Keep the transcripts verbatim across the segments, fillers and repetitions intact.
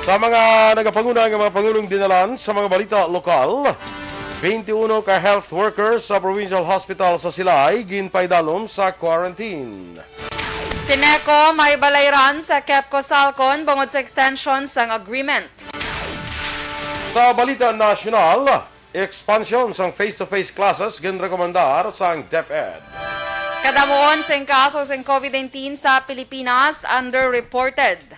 Sa mga nagapanguna nga mga pangulong dinalan sa mga balita lokal, twenty-one ka health workers sa Provincial Hospital sa Silay ginpaidalom sa quarantine. Sineco may balayran sa Kepco Salcon bangod sa extension sang agreement. Sa balita nasyonal, expansion sang face-to-face classes ginrekomendar sang DepEd. Kadamuon sing kaso sing COVID nineteen sa Pilipinas, underreported.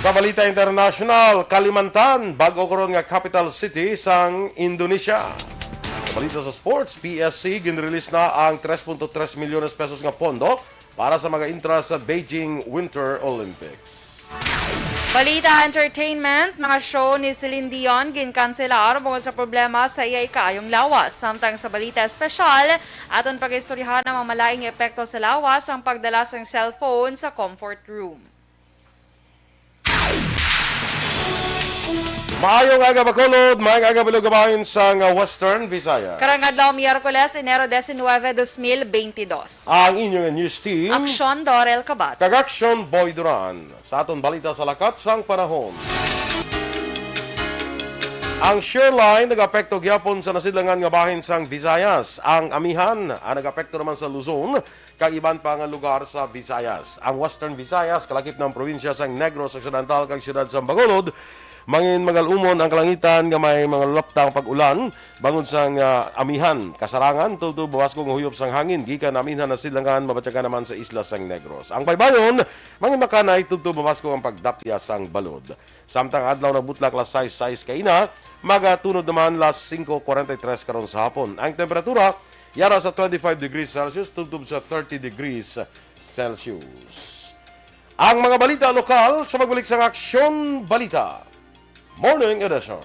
Sa balita internasyonal, Kalimantan, bag-o karon nga capital city sang Indonesia. Sa balita sa sports, P S C, ginrelease na ang tres punto tres milyones pesos nga pondo para sa mga entrance sa Beijing Winter Olympics. Balita entertainment, mga show ni Celine Dion ginkanselar bangod sa problema sa iya ikaayong lawas. Samtang sa balita espesyal, aton pag-istoryahan ang mga malain nga epekto sa lawas ang pagdala sang cellphone sa comfort room. Maayong aga, Bacolod. Maayong aga, bilog nga bahin sang, ah, Western Visayas. Karang adlaw, Miyerkules, Enero diecinuebe, dos mil beintidos. Ang inyong news team, Aksyon Dorel Kabat. Kag Aksyon Boy Duran. Sa aton balita sa lakat sang panahon. Ang shear line nag-apekto gyapon sa nasidlangan nga bahin sang Visayas. Ang amihan ang nag-apekto naman sa Luzon kag iban pa nga lugar sa Visayas. Ang Western Visayas, kalakip ng probinsya sang Negros Occidental kag siyudad sang Bacolod, mangin magal-umon ang kalangitan nga may mga laptang pag-ulan bangod sang, ah, amihan, kasarangan, tubtob mabaskog nga huyop sang hangin gikan amihan na silangan mabatyagan naman sa isla sang Negros. Ang baybayon, mangin makanay, tubtob mabaskog ang pagdapya sang balod. Samtang adlaw na butlak, alas sais, sais kaina, magatunod naman alas singko kuwarenta y tres karon sa hapon. Ang temperatura, yara sa twenty-five degrees Celsius, tubtob sa thirty degrees Celsius. Ang mga balita lokal sa pagbalik sang Aksyon Balita Morning Edition.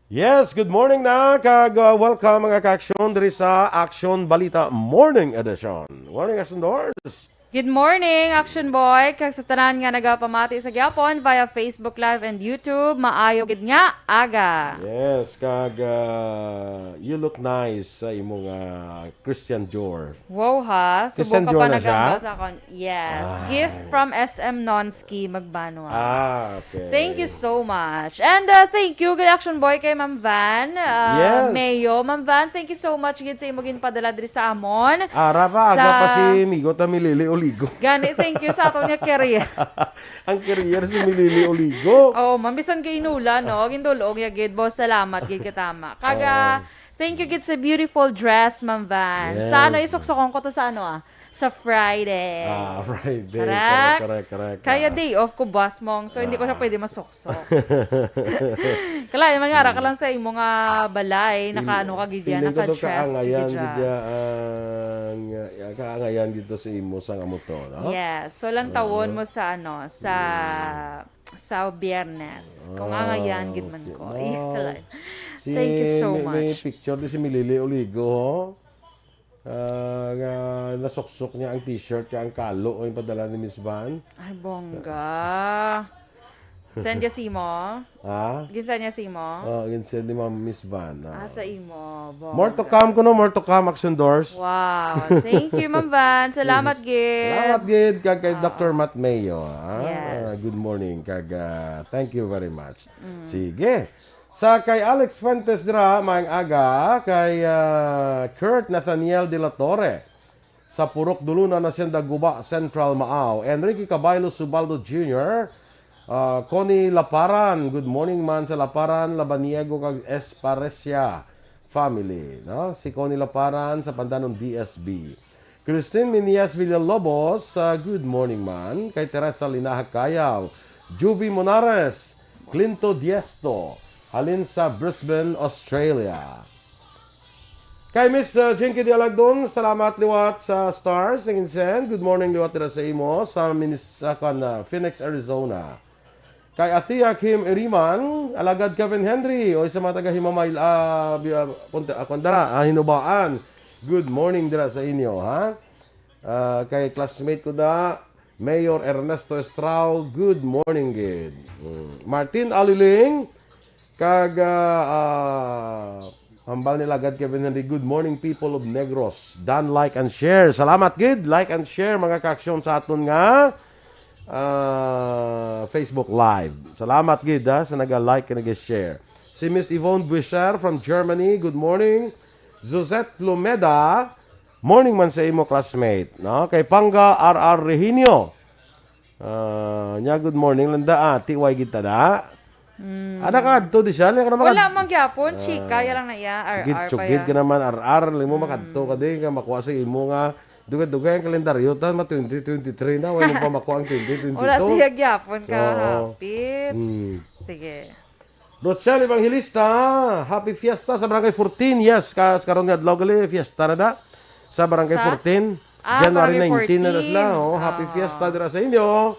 Yes, good morning na, kag, uh, welcome, mga ka-aksyon, diri sa Aksyon Balita Morning Edition. Morning, Aksyon Dors. Good morning, Action Boy, kag sa tanan nga nagapamati sa gyapon via Facebook Live and YouTube, maayo gid nga aga. Yes, kag, uh, you look nice sa imong, uh, Christian Dior. Wow, ha? Subo Christian ka Dior pa na siya? Nagamba sa akon. Yes. Ay. Gift from S M Nonski, Magbanwa. Ah, okay. Thank you so much. And, uh, thank you, good Action Boy, kay Ma'am Van, uh, Yes. Mayo. Ma'am Van, thank you so much gid sa imo ginpadala diri sa amon. Ara pa, aga Sa pa si Migo ta Milili Oligo. Gani, thank you sa aton nga career. Ang career si Milili Oligo. Oo, ma'am, bisan kay inula, no? Gindulong ya gid, boss. Salamat gid, katama. Kaga, Oo. Thank you gid sa beautiful dress, Ma'am Van. Yes. Sa ano, isuksukon ko to sa ano, ah? Sa Friday. Ah, Friday. Correct? Correct, correct, correct. Kaya Ah. day off ko, boss mong. So, hindi ko siya Ah. pwede masuksok. Kalain man nga, ara ka Mm. lang sa imo nga balay, Mm. naka-ano ka gid yan, Feeling ko daw naka-dress ka kaangayan gid gid yan. yan, ang, ah, kaangayan dito sa imo sa nga motor, no? Yes. So, lang tawon Ah. mo sa ano, sa Mm. sa Biyernes. Kung Ah, angayan gid man okay. ko. Ay, Wow. kalay. Si, Thank you so may, may much. picture di si Milili Oligo, ho? Ah, nga nasuksok niya ang t-shirt kay ang kalo ang padala ni Miss Van. Ay, bongga. Send niya si mo? Ha? Ginsend niya si mo? Oh, ginsend ni Ma'am Miss Van. Ah, Ah. sa imo. Bongga. More to come kuno, more to come, Action Dors. Wow. Thank you, Ma'am Van. Salamat gid. Salamat gid kag kay Oo. Doctor Matt Mayo, ha? Yes. Ah, good morning kag, ah, thank you very much. Mm. Sige. Sa kay Alex Fuentes dira, maayong aga, kay, ah, Kurt Nathaniel de la Torre, sa Purok Duluna, Hacienda Guba Central, Maao. Enrique Cabaylo Subaldo Junior, ah, Connie Laparan, good morning man sa Laparan, Labaniego kag Esparecia family, no? Si Connie Laparan sa Pandanon D S B. Christine Minias Villalobos, ah, good morning man. Kay Teresa Linaha Cayaw, Juvie Monares, Clinto Diesto, halin sa Brisbane, Australia. Kay Miss, uh, Jinky Dialagdon, salamat liwat sa stars nga ginsend. Good morning liwat dira sa imo sa Minis-, sa, kan, uh, Phoenix, Arizona. Kay Athea Kim Iriman, Alagad Kevin Henry, o sa mga taga Himamayl, ah, bi-, ah, punta, ah, kwan dira, ah, Hinubaan. Good morning dira sa inyo, ha? Ah, kay classmate ko da, Mayor Ernesto Estrao, good morning gid. Mm. Martin Aliling, Kag, ah, ah, hambal ni Lagad Kevin Henry, "Good morning, people of Negros. Dan, like and share." Salamat gid. Like and share, mga kaaksyon, sa aton nga, ah, Facebook Live. Salamat gid, ha, sa naga-like kag naga-share. Si Miss Yvonne Buisher from Germany, good morning. Josette Lumeda, morning man sa imo, classmate, no? Kay Panga R R Rehinio. Ah, nya, good morning, Landa. Ah, T Y gid ta da. Mm. Ah, nakadto di siya. Wala man gyapon, chika, ya lang na iya, R R pa. Sugid ka naman, R R. Limo, makadto ka di, nga makuha sa imo nga dugay-dugay ang kalendaryo. Ta, ma twenty twenty-three na, wala mo pa makuha ang twenty twenty-two. Wala siya gyapon kahapit. Mm. Sige. Rochelle Evangelista, happy fiesta sa Barangay fourteen. Yes, kas-, karon nga adlaw gali, fiesta na da sa Barangay fourteen. Ah, January nineteen na da sila. Oh, happy fiesta dira sa inyo.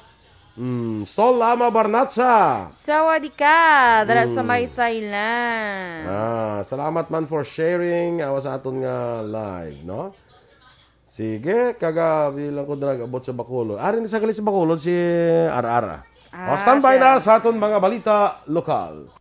Mm, Sol Ama Barnacha. Sawadika, dira sa may Thailand. Ah, salamat man for sharing, ah, sa aton nga live, no? Sige, kagabi lang ko na nag-abot sa Bacolod. Ari na sa gali sa Bacolod si R R. O, standby na sa aton mga balita lokal.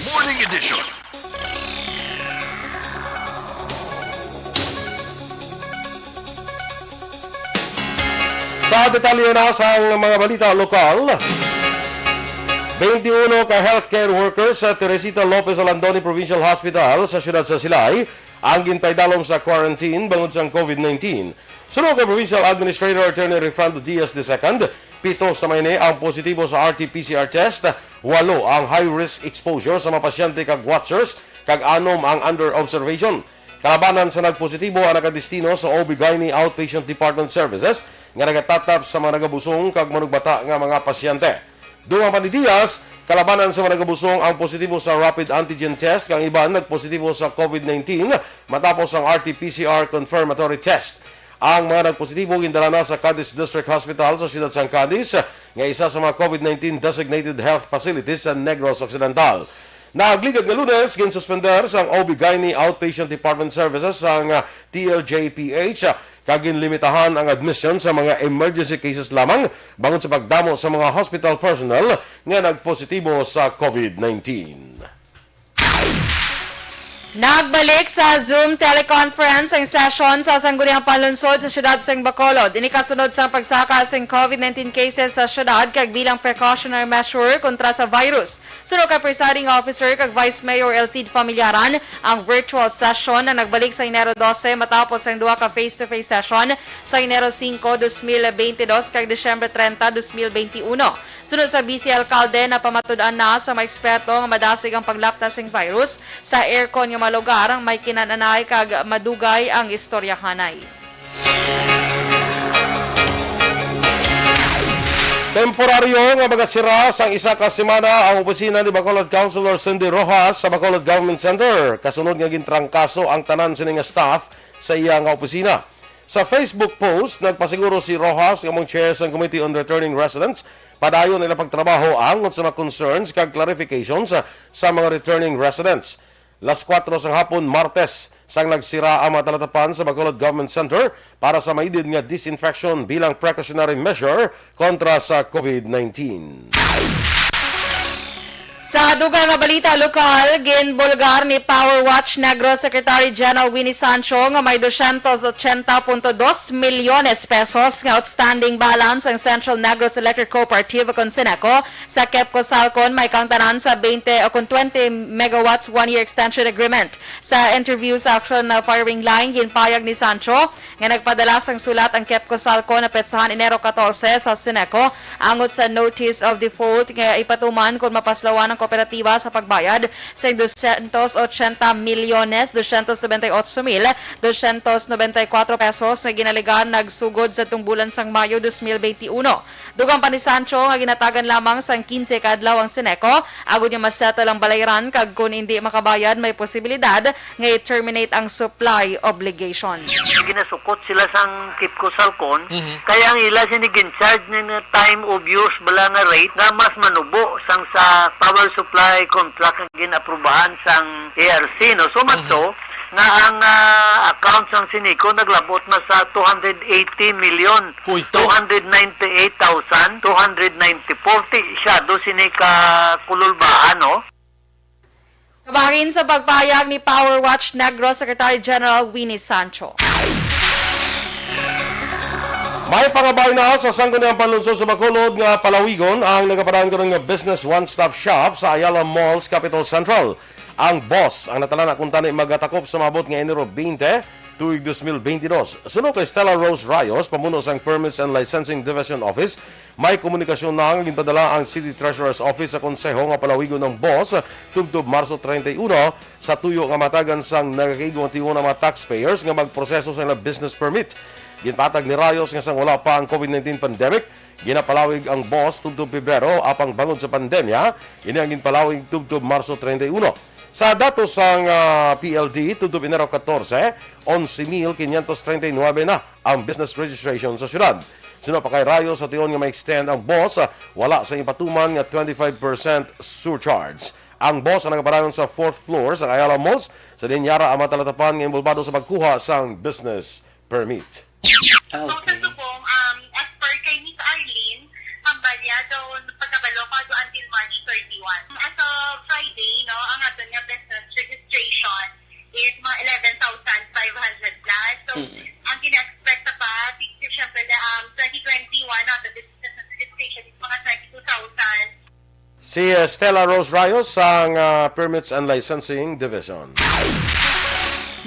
Morning Edition. Sa detalye na sang mga balita lokal, twenty-one ka healthcare workers sa Teresita Lopez Alandoni Provincial Hospital sa siyudad sa Silay ang ginpaidalom sa quarantine bangod sang COVID nineteen. Suno kay Provincial Administrator Attorney Refrando Diaz the second, pito sa mga ini ang positibo sa R T P C R test, walo ang high-risk exposure sa mga pasyente kag watchers, kag anom ang under observation. Kalabanan sa nagpositibo ang nakadestino sa O B Gynae Outpatient Department Services nga nagatatap sa mga nagabusong kag manugbata nga mga pasyente. Dugang pa ni Diaz, kalabanan sa mga nagabusong ang positibo sa rapid antigen test, kag ang iban nagpositibo sa COVID nineteen matapos ang R T P C R confirmatory test. Ang mga nagpositibo gindala na sa Cadiz District Hospital sa siyudad sang Cadiz, nga isa sa mga COVID nineteen designated health facilities sa Negros Occidental. Nagligad nga Lunes, ginsuspender sang O B Gynae Outpatient Department Services sang, ah, T L J P H, ah, kag ginlimitahan ang admission sa mga emergency cases lamang bangod sa pagdamo sa mga hospital personnel nga nagpositibo sa COVID nineteen. Nagbalik sa Zoom teleconference ang session sa Sangguniang Panlunsod sa siyudad sang Bacolod. Ini kasunod sang pagsaka sing COVID nineteen cases sa siyudad kag bilang precautionary measure kontra sa virus. Suno kay Presiding Officer kag Vice Mayor Elcid Familiaran, ang virtual session na nagbalik sa Enero dose matapos ang duha ka face-to-face session sa Enero singko, dos mil beintidos kag Disyembre trenta, dos mil beintiuno. Suno sa Vice Alcalde, napamatud-an na sa mga eksperto nga madasig ang paglapta sing virus sa aircon nga mga lugar, may kinan-anay kag madugay ang istoryahanay. Temporaryo nga magasira sang isa ka semana ang opisina ni Bacolod Councilor Cindy Rojas sa Bacolod Government Center, kasunod nga gintrangkaso ang tanan sini nga staff sa iya nga opisina. Sa Facebook post, nagpasiguro si Rojas nga among chair sang Committee on Returning Residents, padayon ang ilang pagtrabaho angot sa mga concerns kag clarifications sa, sa mga returning residents. Las kuwatro sang hapon, Martes, sang nagsira ang mga talatapan sa Bacolod Government Center para sa maidid nga disinfection bilang precautionary measure kontra sa COVID nineteen. Sa dugang nga balita lokal, ginbulgar ni Power Watch Negros Secretary General Winnie Sancho nga may dosyentos ochenta punto dos milyones pesos nga outstanding balance ang Central Negros Electric Cooperative, kon CENECO, sa KEPCO-SALCO, may kaangtanan sa twenty o kon twenty megawatts one-year extension agreement. Sa interview sa Action Firing Line, ginpahayag ni Sancho nga nagpadala sang sulat ang KEPCO-SALCO na petsahan Enero katorse sa CENECO angot sa notice of default nga ipatuman kon mapaslawan ang kooperatiba sa pagbayad sing dosyentos ochenta milyones dosyentos nobenta y ocho mil dosyentos nobenta y kuwatro pesos nga ginaligan nagsugod sa tungbulan sang Mayo dos mil benti uno. Dugang pa ni Sancho nga ginatagan lamang sang kinse ka adlaw ang Seneco agud nga masettle ang balayran, kag kon indi makabayad, may posibilidad nga i-terminate ang supply obligation. Ginasukot sila sang KEPCO Salcon, Mhm. kaya ang ila sini gin-charge ni nga time of use bala nga rate nga mas manubo sang sa power supply contract nga gin-aprubahan sang A R C, no? So much Mhm. so nga ang, ah, account sang Seneco naglabot na sa two hundred eighty million, Uy, to. two hundred ninety-eight thousand two hundred ninety-four. Ti siya do sini ka kululbahan, no? Kabahin sa pagpahayag ni Power Watch Negros Secretary General Winnie Sancho. May pangabay na sa Sangguniang Panlungsod sa Bacolod nga palawigon ang nagapadayon karon nga Business One Stop Shop sa Ayala Malls, Capital Central. Ang boss ang natala na kuntani magatakop sa maabot nga Enero twenty, tuig dos mil benti dos. Suno kay Stella Rose Rayos, pamuno sang Permits and Licensing Division Office, may komunikasyon na nga ginpadala ang City Treasurer's Office sa Konseho nga palawigon ang boss tubtob Marso treinta y uno sa tuyo nga matagan sang nagakaigo nga tion ang mga taxpayers nga magproseso sa ilang business permit. Ginpatag ni Rayos nga sang wala pa ang COVID nineteen pandemic, ginapalawig ang boss tubtob Pebrero, apang bangod sa pandemya, ini ang ginpalawig tubtob Marso treinta y uno. Sa datos sang, ah, P L D, tubtob Enero catorce, onse mil quinientos treinta y nueve na ang business registration sa syudad. Suno pa kay Rayos, sa tion nga ma-extend ang boss, ah, wala sa ipatuman nga twenty-five percent surcharge. Ang boss ang nagapadayon sa fourth floor sa Ayala Malls, sa diin yara ang mga talatapan nga inbolbado sa pagkuha sang business permit. Ah, So, sa okay. Subong, um, as per kay Miss Arlene Hambalya, daw pagkabalo ko do until March thirty-one. As of Friday, no, ang aton nga business registration is mga eleven thousand five hundred plus. So, Mm. ang gina-expect sa pa, siyempre, um, twenty twenty-one, no, the business registration is mga twenty-two thousand. Si, uh, Stella Rose Rayos sang, uh, Permits and Licensing Division.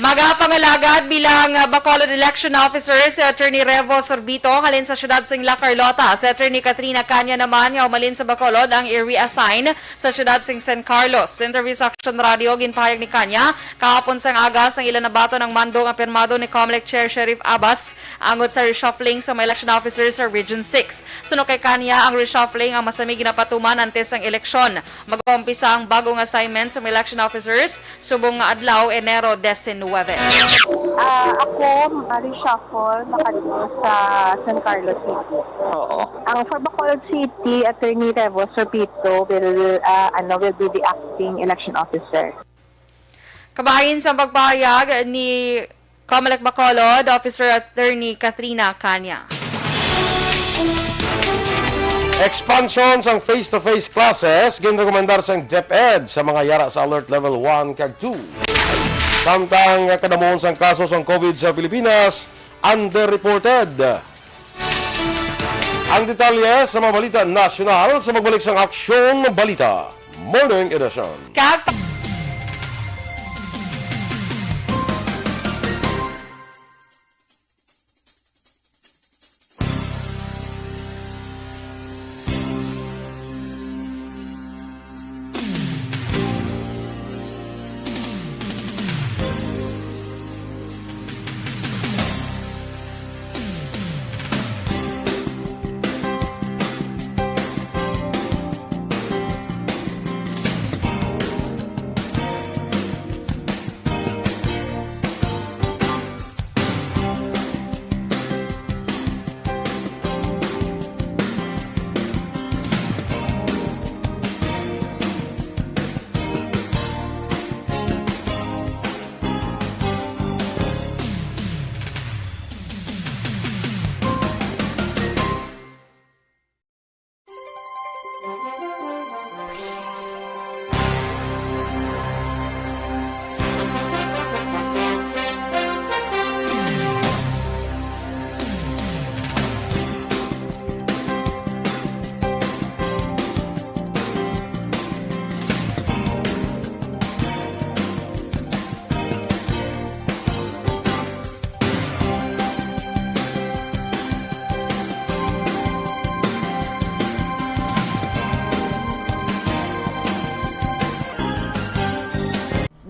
Magapangalagad bilang, uh, Bacolod Election Officer si Attorney Revo Sorbito halin sa siyudad sing La Carlota. Si Attorney Katrina Caña naman nga umalin sa Bacolod ang i-reassign sa siyudad sing San Carlos. Sa interview sa Action Radio, ginpahayag ni Caña kahapon sang aga sang ila nabaton ang mando nga pirmado ni Comelec Chair Sheriff Abass angot sa reshuffling sa mga election officers sa Region six. Suno kay Caña, ang reshuffling ang masami ginapatuman antes sang eleksyon. Mag-umpisa ang bagong assignment sa mga election officers subong nga adlaw, Enero diecinuebe. Ah, ako, ma-reshuffle makadto sa San Carlos City. Oo. Ang for Bacolod City, Attorney Revo Sorbito will, ah, ano, will be the acting election officer. Kabahin sa pagpahayag ni Comelec Bacolod, Officer Attorney Katrina Caña. Expansion sang face-to-face classes ginrekomendar sang DepEd sa mga yara sa Alert Level one kag two. Samtang kadamuon sang kaso sang COVID sa Pilipinas underreported. Ang detalye sa mga balita nasyonal sa pagbalik sang Aksyon Balita Morning Edition. Kag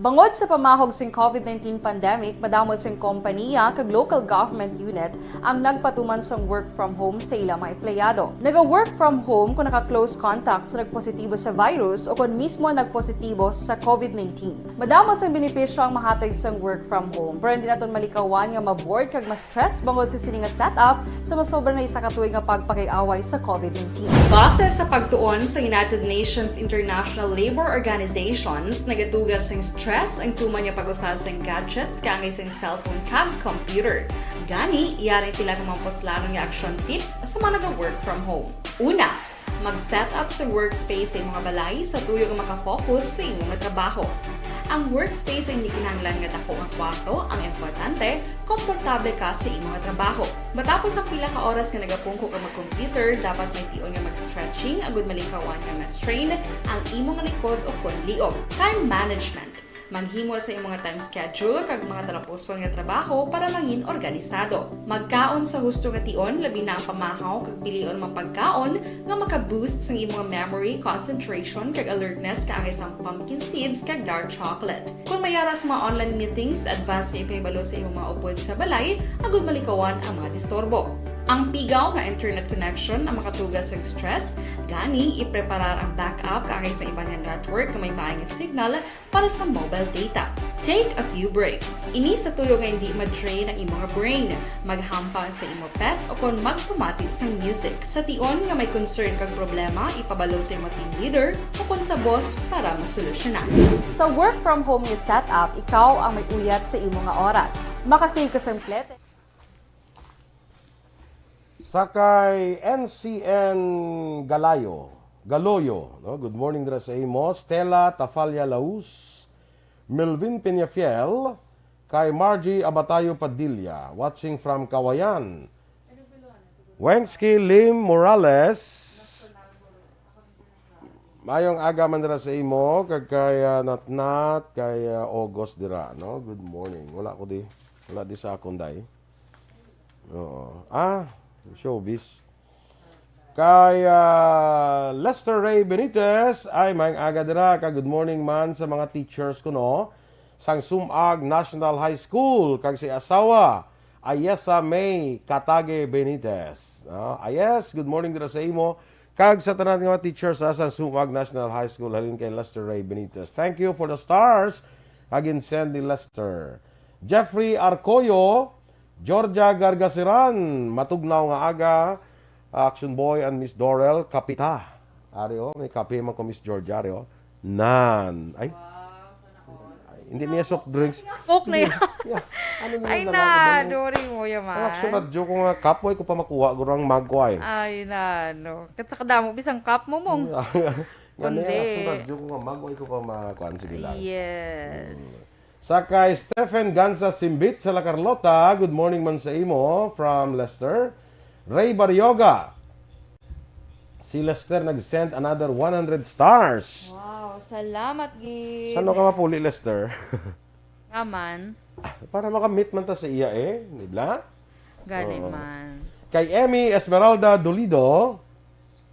Bangod sa pamahog sing COVID nineteen pandemic, madamo sing kompaniya kag local government unit ang nagpatuman sang work from home sa ila mga empleyado. Naga-work from home kung naka-close contact sa nagpositibo sa virus o kon mismo nagpositibo sa COVID nineteen. Madamo sang benepisyo ang mahatag sang work from home, pero hindi naton malikawan nga ma-bored kag ma-stress bangod sa sini nga setup sa masobra na isa ka tuig nga pagpakig-away sa COVID nineteen. Base sa pagtuon sa United Nations International Labour Organizations, nagatuga sing stress ang tuman nga pag-usa sing gadgets kaangay sing cellphone kag computer. Gani, yari ang pila ka mga puslanon nga action tips sa mga naga-work from home. Una, mag-set up sa workspace sa imong balay sa tuyo nga makafocus sa imong trabaho. Ang workspace ay hindi kinahanglan nga dako nga kwarto, ang importante, komportable ka sa imong trabaho. Matapos ang pila ka oras nga nagapungko ka mag-computer, dapat may tion nga mag-stretching agud malikawan nga ma-strain ang imong likod o kon liog. Time management. Maghimo sa imong time schedule kag mga talapuson nga trabaho para mangin organisado. Magkaon sa husto nga tion, labi na ang pamahaw kag pilion man pagkaon nga maka-boost sang imong memory, concentration, kag alertness kaangay sang pumpkin seeds kag dark chocolate. Kung may ara sa mga online meetings, advance nga ipahibalo sa imong mga upod sa balay agud malikawan ang mga disturbo. Ang pigaw nga internet connection ang makatuga sa stress, gani ipreparar ang backup kaangay sa iban nga network nga may maay nga signal para sa mobile data. Take a few breaks. Ini sa tuyo nga hindi ma-drain ang imong brain. Maghampang sa imo pet o kon magpamati sang music. Sa tion nga may concern kag problema, ipabalo sa imo team leader o kon sa boss para masolusyonan. Sa work from home nga setup, ikaw ang may uyat sa imo nga oras. Makasave ka sang plete. Sa kay N C N Galayo, Galoyo, no? Good morning dira sa imo. Stella Tafalla Laus, Melvin Peñafiel, kay Margie Abatayo Padilla, watching from Kawayan. Wengski Lim Morales, mayong aga man dira sa imo, kag kay, ah, Natnat, kay, ah, August dira, no? Good morning. Wala ko di, wala di sa akon, day. Oo. Ah, showbiz. Kay, ah, Lester Ray Benitez, ay, mayong aga dira, kag good morning man sa mga teachers ko, no? Sang Sumag National High School, kag si asawa, Ayesa May Katage Benitez. Ah, Ayes, good morning dira sa imo. Kag sa tanan nga mga teachers, ah, sa Sumag National High School, halin kay Lester Ray Benitez. Thank you for the stars. Again, send ni Lester. Jeffrey Arcoyo, Georgia Gargasiran, matugnaw nga aga, Action Boy and Miss Dorel, kapita. Ari, oh, may kape man ko, Miss Georgia, ari, oh. Nan. Ay. Wow, sana all. Ay, hindi niya soft drinks. Coke na yan. Yeah. Ano niya Ay dala na, ko ba? Dori mo yaman. Ang Action Radio ko nga cup, way ko pa makuha, gurang mag ko ay. Ay na, no. Kat sa kadamo, bisang cup mo, mong. Kundi. Action Radio ko nga mag, way ko pa makuha. Sige lang. Yes. Mm. Sa kay Stephen Ganza Simbit sa La Carlota, good morning man sa imo from Lester. Ray Barrioga, si Lester nag-send another one hundred stars. Wow, salamat, gid. Saan ka mapuli, Lester? Nga man. Para makamit man ta sa iya, eh, di ba? Gani Oo. man. Kay Emmy Esmeralda Dolido,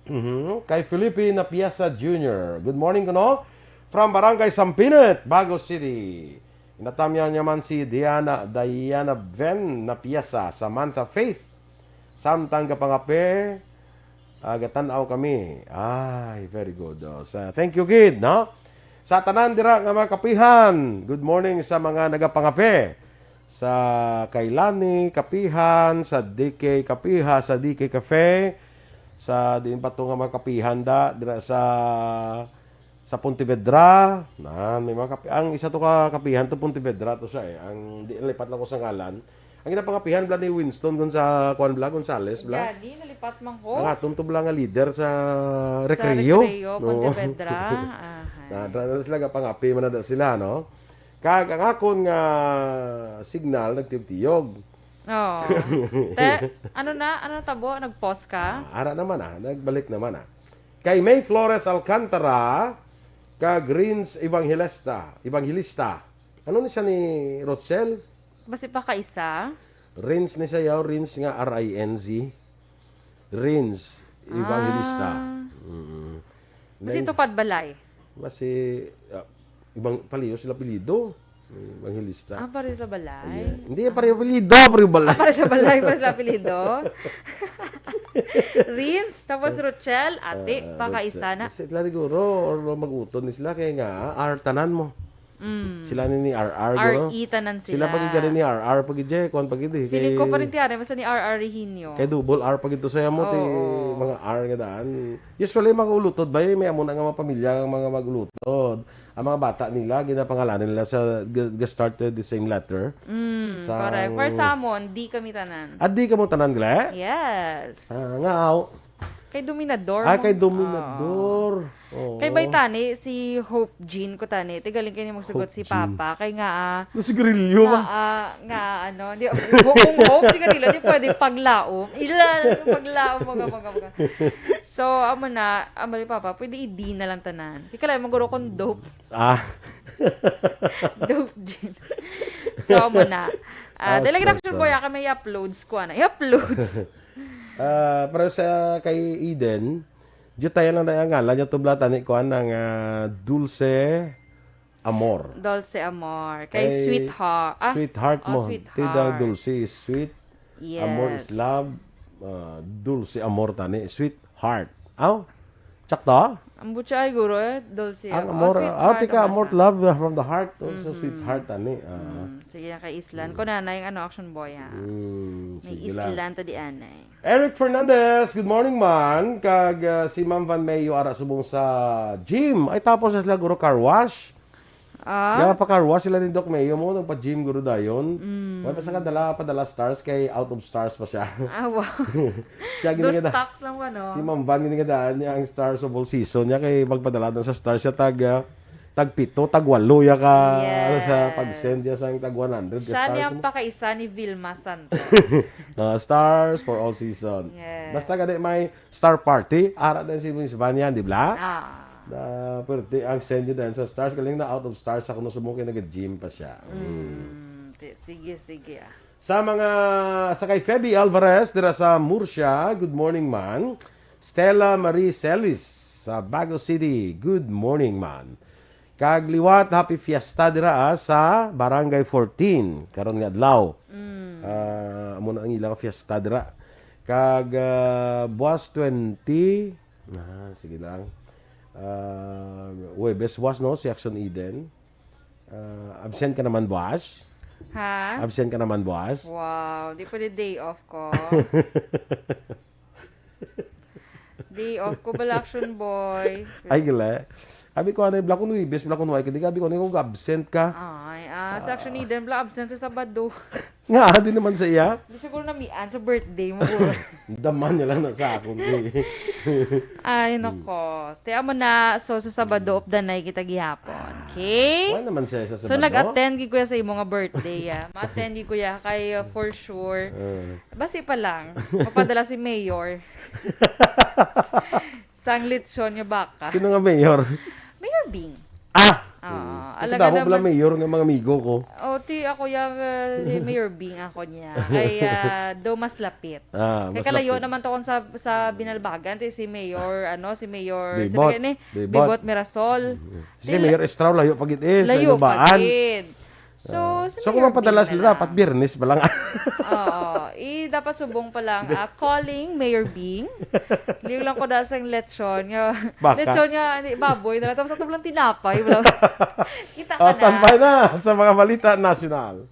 mhm, kay Felipe Napiesa Junior. Good morning, kuno. From Barangay Sampinit, Bago City. Inatamyan niya man si Diana, Diana Ven Napiesa, Samantha Faith. Samtang gapangape, ah, gatan-aw kami. Ay, very good. Oh, sa, thank you, gid, no? Sa tanan dira nga mga kapihan, good morning sa mga nagapangape. Sa Kailani Kapihan, sa D K Kapiha, sa D K Cafe, sa diin pa to nga mga kapihan da, dira sa, sa Pontevedra. Na, may mga kapi-, ang isa to ka kapihan to Pontevedra to siya eh. Ang di, lipat lang ko sa ngalan. Ang ginapangapihan bala ni Winston Gonza-, kuan bala, Gonzales bala. Gani, nalipat man ko. Ang aton to bala nga leader sa Sa Recreo. Recreo, No. Pontevedra. Ahay. Na, dra-, dra sila, gapangapi man na da sila, no? Kag ang akon nga signal nagtiyog-tiyog. Oo. Te, ano na? Ano tabo? Nag-pause ka? Ah, ara naman, ah. Nagbalik naman, ah. Kay May Flores Alcantara, kag Rins Evangelista. Evangelista. Ano ni siya ni Rochelle? Basi pa ka isa? Rins ni siya, yaw, Rins nga R I N Z. Rins Evangelista. Ah. Mm-mm. Basi Then, tupad balay? Basi, ah, Ibang, pareho sila apelyido. Evangelista. Ah, pareho sila balay? Ayan. Hindi, pareho apelyido, pareho balay. Ah, pareho sa balay, pareho sila apelyido? Rins, tapos Rochelle, ate, Ah, pakaisa Rochelle. na. Sila siguro, or mag-utod ni sila, kaya nga, R tanan mo. Mm. Sila ni, ni R R, guro. R E tanan Sila sila. pag igari ni R R, pag ije, kuwan pag ije. Feeling ko Kay, pa rin tiyari, basta ni R R Rehinio. kay double R pag ito sa mo, ti Oo. mga R nga daan. Usually, mga ulutod ba, eh, may amo na nga mga pamilya, ang mga mag-ulutod. Ang mga bata nila, ginapangalanan nila sa, g-, g-start with the same letter. Mm, Sa correct. For Samon, D kami tanan. Ah, D kamo tanan, gle? Yes. Ah, nga, aw. Kay Dominador Ah, mo. kay Dominador. Oo. Oo. Kay bay tani, si Hope Jean ko tani. Ti galing kini magsugot Hope si Jean. Papa. Kay nga, ah, Ano, sigarilyo, nga, ma? ah, nga, ano, di, kung Hope, sigarilyo, di pwede paglaom. Ila, paglaom, mga, mga, mga. So, amo na, amo ni Papa, pwede i-D na lang tanan. Kay kalayo, maguro kong dope. Ah. Dope Jean. So, amo na. Ah, Ah, dahil lagi na sure, ko, sure. Boy, ah, kami i-uploads ko, ano. I-uploads. Ah, pero sa kay Eden, Jutaya lang na ang ngalan niya, tubla tani, kuan, ang, ah, Dulce Amor. Dulce Amor. Kay Kay Sweetheart. Ah, Sweetheart oh, mo. Sweetheart. Ti daw Dulce is sweet. Amor is Yes. love. Ah, Dulce Amor tani. Sweetheart. Aw? Sakto? Ang butya ay guro eh, Dulce. Ang Oh, amor, Sweetheart ah, tika, ang amor siya. love from the heart. Oh, so Mhm. sweetheart tani. Ah. Mm, sige na kay Islan. Mm. Ko nanay, ano, action boy, ah. Mm, May sige lang. Islan to di anay. Eric Fernandez, good morning, man. Kag, ah, si Ma'am Van Mayo ara subong sa gym. Ay, tapos na sila, guro, car wash. Ah? Kaya pa car wash sila ni Doc Mayo mo, nagpa-gym, guro, dayon. Mm. Wala pa sa kadala, padala stars kay out of stars pa siya. Ah, wow. Siya Dos ginagada-, stocks lang ba, no? Si Ma'am Van ginagadaan niya ang stars of all season niya kay magpadala na sa stars siya tag, ah, tag pito, tag walo ya ka, Yes. sa pag-send niya sang tag one hundred ka Siya stars niya mo. pakaisa ni Vilma Santos. Ah, stars for all season. Yes. Basta gani may star party, ara din si Miss Vanyan, di ba? Ah. Na, pwerte ang send niyo din sa stars. Galing na out of stars ako nung sumuki, nag-gym pa siya. Mm. Mm, ti-, sige, sige, ah. Sa mga, sa kay Feby Alvarez, dira sa Murcia, good morning, man. Stella Marie Celis, sa Bago City, good morning, man. Kag liwat, happy fiesta dira, ah, sa Barangay fourteen, karon nga adlaw. Mm. Ah, amo na ang ilang fiesta dira. Kag, ah, buwas twenty, ah, sige lang. Ah, Huwebes buwas, no, si Action Eden. Ah, absent ka naman, buwas? Ha? Absent ka naman, buwas? Wow, di pwede day off ko. Day off ko, bala, action boy. Ay, gila. Abi ko, anay, bala ko Huwebes, bala ko Huwebes, kaya abi ko, ano, absent ka. Ay, ah, sa action ni Dan, bala, absent sa Sabado. Nga, di naman sa iya. Di siguro namian sa birthday mo, guro. Daman niya lang na sa akon, eh. Ay, nako. Te, amo na. So, sa Sabado of the night kita gihapon. Okay? Wala naman siya sa So, Sabado. nag-attend gid ko ya sa imo nga birthday, ah. Ma-attend gid ko ya kay, uh, for sure. Ah. Basi pa lang. Mapadala si Mayor. Sang lechon nga baka. Sino nga mayor? Mayor Bing. Ah! Oo. Hmm. Alaga Ito damo pala naman. mayor nga mga amigo ko. O, ti ako yang, uh, si Mayor Bing ako niya. Kay, uh, do mas lapit. Ah, Kay mas kalayo lapit. naman to kung sa, sa Binalbagan, ti si Mayor, ano, si Mayor, Bibot. sabi ni, Bibot. Bibot Mirasol. Mm. Si Ti la- Mayor Estrao, layo pa gid eh, sa Layo Lubaan. pa gid. So, Ah. si So, kung Mayor mapadala Bing sila, na lang. dapat Biyernes pa lang. Oo. Eh, dapat subong pa lang, ah, calling Mayor Bing. Liw lang ko dahil sa lechon nga. Baka. Lechon nga, ni, baboy na lang. Tapos ito lang tinapay. Wala. Kita ka Ah, na. standby na sa mga balita nasyonal.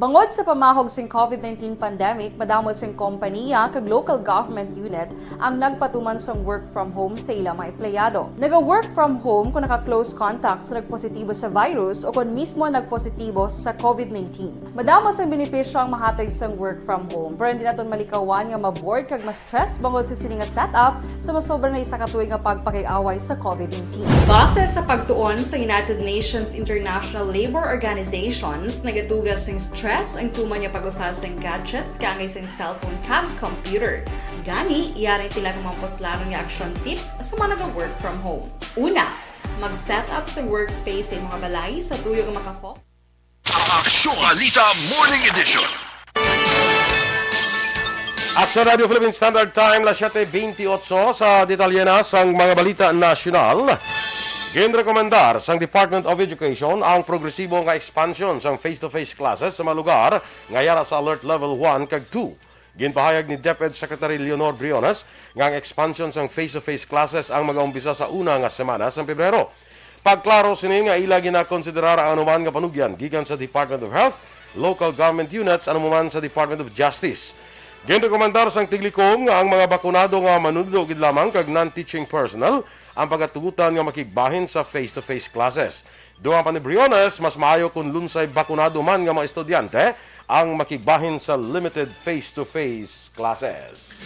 Bangod sa pamahog sing COVID nineteen pandemic, madamo sing kompaniya kag local government unit ang nagpatuman sang work from home sa ila mga empleyado. Naga-work from home kung naka-close contact sa nagpositibo sa virus o kon mismo nagpositibo sa COVID nineteen. Madamo sang benepisyo ang mahatag sang work from home, pero hindi naton malikawan nga ma-bored kag ma-stress bangod sa sini nga setup sa masobra na isa ka tuig nga pagpakig-away sa COVID nineteen. Base sa pagtuon sa United Nations International Labour Organizations, nagatuga sing stress ang tuman nga pag-usa sing gadgets kaangay sing cellphone kag computer. Gani, yari tila ang mga puslanon nga action tips sa mga naga-work from home. Una, mag-set up sa workspace sa imong balay sa tuyo nga makafocus. Aksyon Balita Morning Edition. Aksyon Radio Philippine Standard Time, las siete veintiocho. Sa detalye na sang mga balita nasyonal, ginrekomendar sang Department of Education ang progresibo nga expansion sang face-to-face classes sa mga lugar nga yara sa Alert Level one kag two. Ginpahayag ni DepEd Secretary Leonor Briones nga ang expansion sang face-to-face classes ang magaumpisa sa una nga semana sang Pebrero. Pagklaro sini nga ila ginakonsiderar ang anuman nga panugyan gikan sa Department of Health, local government units, ano man sa Department of Justice. Ginrekomendar sang Tiglikom nga ang mga bakunado nga manunudlo gid lamang kag non-teaching personnel ang pagatugutan nga makigbahin sa face-to-face classes. Dugang pa ni Briones, mas maayo kon lunsay bakunado man nga mga estudyante ang makigbahin sa limited face-to-face classes.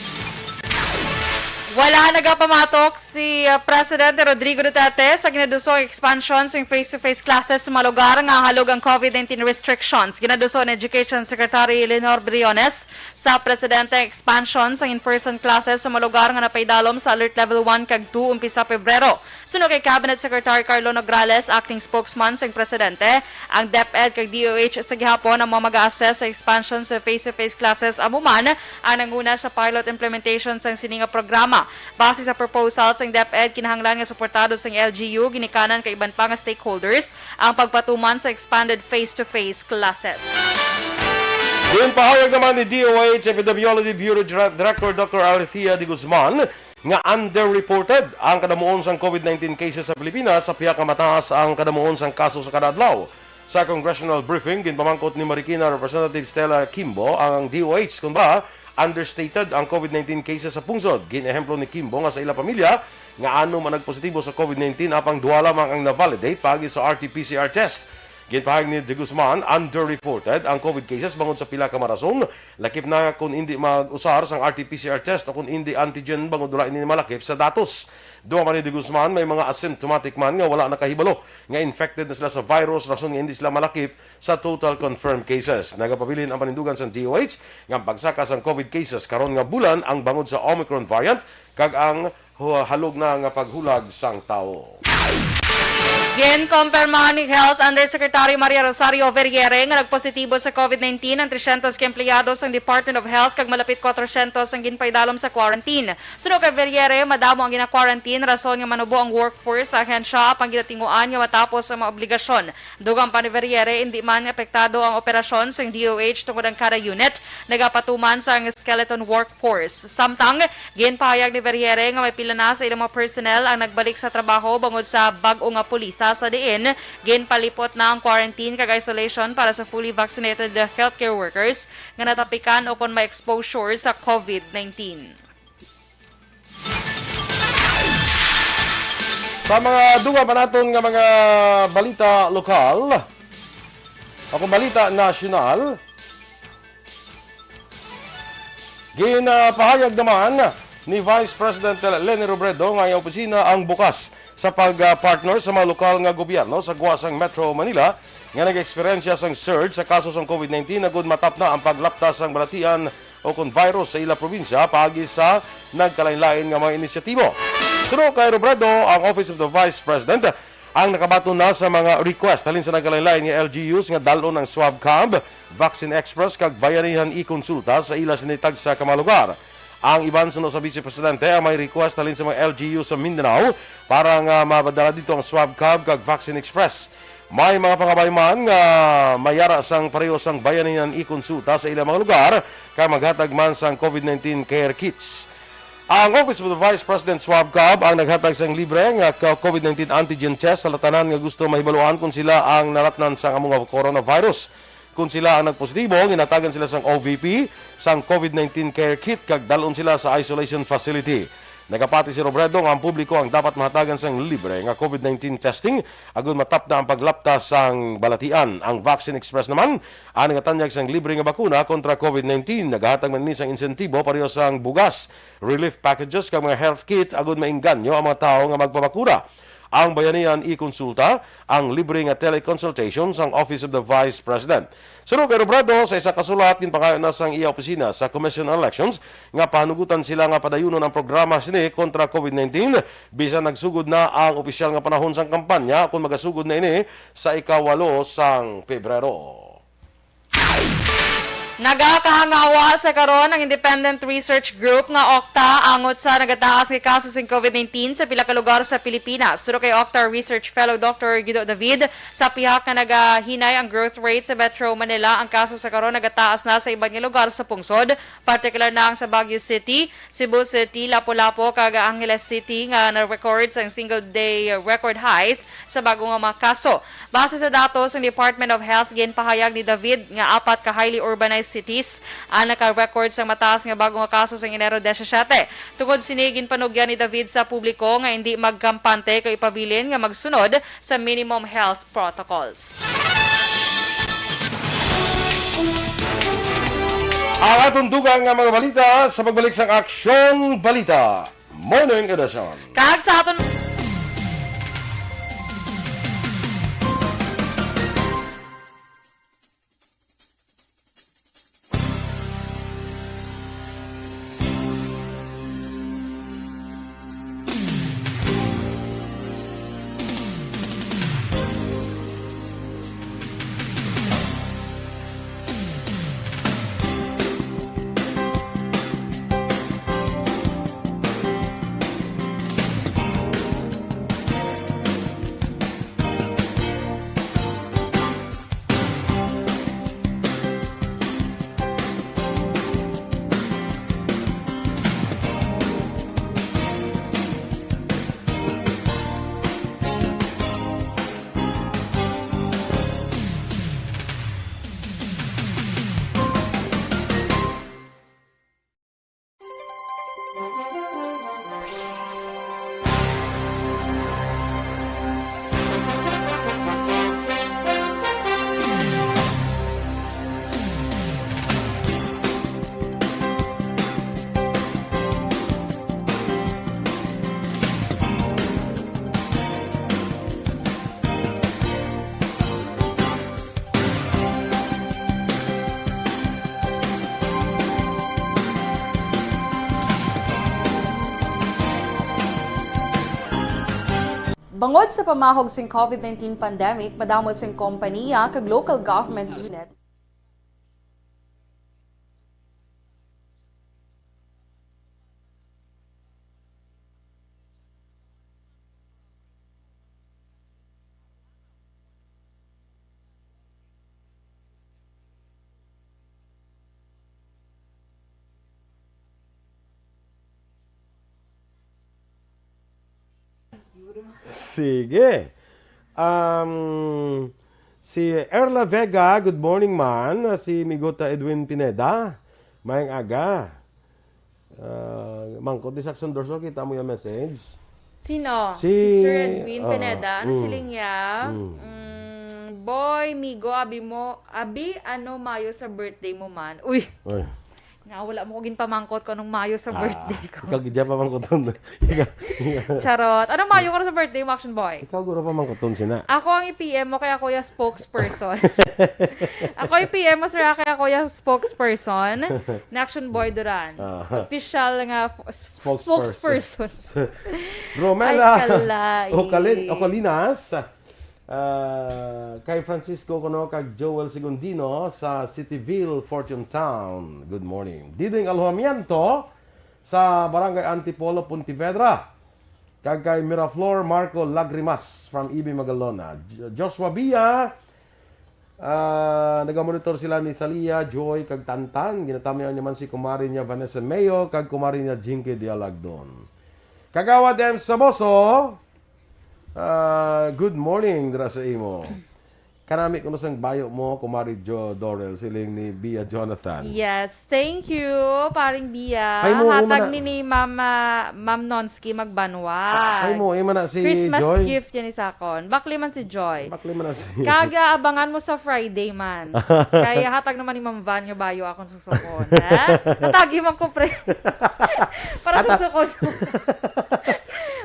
Wala nagapamatok si uh, Presidente Rodrigo Duterte sa ginadusong expansion sing face-to-face classes sa mga lugar nga halog ang COVID nineteen restrictions. Ginaduso ni Education Secretary Leonor Briones sa Presidente expansion sang in-person classes sa mga lugar nga napaidalom sa Alert Level one kag two umpisa Pebrero. Suno kay Cabinet Secretary Carlo Nograles, acting spokesman sang Presidente, ang DepEd kag DOH sa gihapon ang mga mag-assess sa expansion sa face-to-face classes amo man ang nanguna sa pilot implementation sang sini nga programa. Base sa proposal sang DepEd, kinahanglan nga suportado sang LGU ginikanan kag iban pa nga stakeholders ang pagpatuman sa expanded face-to-face classes. Ginpahayag naman ni DOH Epidemiology Bureau Director Dr. Althea de Guzman nga underreported ang kadamuon sang COVID nineteen cases sa Pilipinas sa pihak nga mataas ang kadamuon sang kaso sa kada adlaw. Sa congressional briefing, ginpamangkot ni Marikina Representative Stella Kimbo ang DOH kon ba understated ang COVID nineteen cases sa pungsod. Gin-ehemplo ni Kimbo nga sa ila pamilya nga ano man nagpositibo sa COVID nineteen apang duha lamang ang na-validate paagi sa RT-PCR test. Ginpahayag ni De Guzman, underreported ang COVID cases bangod sa pila ka mga rason, lakip na kon indi mag-usar sang RT-PCR test o kon indi antigen bangod wala ini malakip sa datos. Dugang pa ni De Guzman, may mga asymptomatic man nga wala nakahibalo nga infected na sila sa virus rason nga indi sila malakip sa total confirmed cases. Nagapabilin ang panindugan sang DOH nga ang pagsaka sang COVID cases karon nga bulan ang bangod sa Omicron variant kag ang halog na nga paghulag sang tawo. Ginkumpirma ni Health Undersecretary Maria Rosario Verriere nga nagpositibo sa COVID nineteen ang tresyentos ka empleyado sang Department of Health kag malapit kwatrosyentos ang ginpaidalom sa quarantine. Suno kay Verriere, madamo ang gina-quarantine rason nga manubo ang workforce sa ahensya apang ginatinguan nga matapos ang mga obligasyon. Dugang pa ni Verriere, indi man apektado ang operasyon sang DOH tungod ang kada unit nagapatuman sang skeleton workforce. Samtang, ginpahayag ni Verriere nga may pila na sa ilang mga personnel ang nagbalik sa trabaho bangod sa bag-o nga pulisa sa diin ginpalipot na ang quarantine kag isolation para sa fully vaccinated healthcare workers nga natapikan o kon may exposure sa COVID nineteen. Sa mga dugang pa naton nga mga balita lokal, o kon balita nasyonal, ginapahayag naman ni Vice President Leni Robredo nga ang opisina ang bukas sa pag-partner sa mga lokal nga gobyerno sa gwa sang Metro Manila nga nag-eksperyensya sang surge sa kaso sang COVID nineteen agud matapna ang paglapta sang balatian o kon virus sa ila probinsya paagi sa nagkalainlain nga mga inisyatibo. Suno kay Robredo, ang Office of the Vice President ang nakabaton na sa mga request halin sa nagkalainlain nga L G Us nga dal-on ang swab cab, Vaccine Express kag Bayanihan e-Consulta sa ila sini tagsa ka mga lugar. Ang iban suno sa Vice Presidente ang may request halin sa mga L G U sa Mindanao para nga mapadala dito ang swab cab kag Vaccine Express. May mga pangabay man nga mayara sang pareho sang Bayanihan e-Consulta sa ilang mga lugar kag maghatag man sang COVID nineteen care kits. Ang Office of the Vice President Swab Cab ang naghatag sang libre nga ka-, COVID nineteen antigen test sa tanan nga gusto mahibaluan kung sila ang nalatnan sang amo nga coronavirus. Kon sila ang nagpositibo, ginhatagan sila sang O V P, sang COVID nineteen care kit, kag dal-on sila sa isolation facility. Nagapati si Robredo nga ang publiko ang dapat mahatagan sang libre nga COVID nineteen testing agud matapda ang paglapta sang balatian. Ang Vaccine Express naman ang nagatanyag sang libre nga bakuna kontra COVID nineteen. Nagahatag man ini sang insentibo pareho sang bugas, relief packages, kag mga health kit agud maengganyo ang mga tawo nga magpabakuna. Ang Bayanihan ikonsulta ang libre nga teleconsultation sang Office of the Vice President. Suno kay Robredo, sa isa ka sulat, ginpangayo na sang iya opisina sa Commission on Elections nga pahanugutan sila nga padayunon ang programa sini kontra COVID nineteen, bisan nagsugod na ang opisyal nga panahon sang kampanya, kon magasugod na ini sa ikawalo sang Pebrero. Nagakahangawa sa karon ang Independent Research Group nga okta angot sa nagataas nga kaso sing COVID nineteen sa pila ka lugar sa Pilipinas. Suno kay okta Research Fellow Doctor Guido David, sa pihak nga nagahinay ang growth rate sa Metro Manila, ang kaso sa karon nagataas na sa iban nga lugar sa pungsod, partikular na ang sa Baguio City, Cebu City, Lapu-Lapu, kag Angeles City nga na-record sang single day record highs sa bago nga mga kaso. Base sa datos sang Department of Health, ginpahayag ni David nga apat ka highly urbanized cities ang naka-record sang mataas nga bago nga kaso sang Enero disisiete. Tungod sini, ginpanugyan ni David sa publiko nga indi magkampante kag ipabilin nga magsunod sa minimum health protocols. Ang atong dugang nga mga balita sa pagbalik sang Aksyon Balita Morning Edition. Kag sa aton Bangod sa pamahog sing COVID nineteen pandemic, madamo sing kompaniya kag local government unit. Sige. Um, si Erla Vega, good morning man. Si Migota Edwin Pineda, mayang aga. Ah, mangkot di sa Action Dorsor, kita mo yung message. Sino? Si, Si Sir Edwin ah, Pineda. Ano mm. siling niya? Mm. Mm, boy, Migo, abi mo, abi, ano mayo sa birthday mo man? Uy! Uy. Nga, wala mo ko ginpamangkot kung anong mayo sa Ah, birthday ko. Ikaw, gidya pamangkoton. Ikaw, ikaw. Charot. Anong mayo ko sa birthday mo, Action Boy? Ikaw, guro pamangkoton sina. Ako ang i-P M mo, kaya ako yung spokesperson. Ako i-P M mo, sir, kaya ako yung spokesperson na Action Boy Duran. Ah. Official nga f-, s-, Spokesperson. spokesperson. Romela Ay, kalain. Ocalin-, Ocalinas, ah, kay Francisco Cono kag Joel Segundino sa Cityville, Fortune Town. Good morning. Diding Alojamiento sa Barangay Antipolo, Pontevedra. Kag kay Miraflor Marco Lagrimas from Ibi Magalona. J-, Joshua Bia, ah, nagamonitor sila ni Thalia, Joy, kag Tantan. Ginatamyaw niya man si kumari niya Vanessa Mayo kag kumari niya Jinky Dialagdon. Kagawad M Saboso, ah, good morning dira sa imo. Kanami kuno sang bayo mo, Kumari Jo Dorel, siling ni Bia Jonathan. Yes, thank you, paring Bia. Ay mo, Hatag imo na ni, ni Mama, Ma'am Nonsky Magbanwa. Ay mo, imo na si Christmas Joy. Gift yan ni sakon. Bakli man si Joy. Bakli man na si Kaga abangan mo sa Friday man. Kaya hatag naman ni Ma'am Van nga bayo akong suksukon, ha? Natagi man ko, pre. Para Ata- suksukon ko.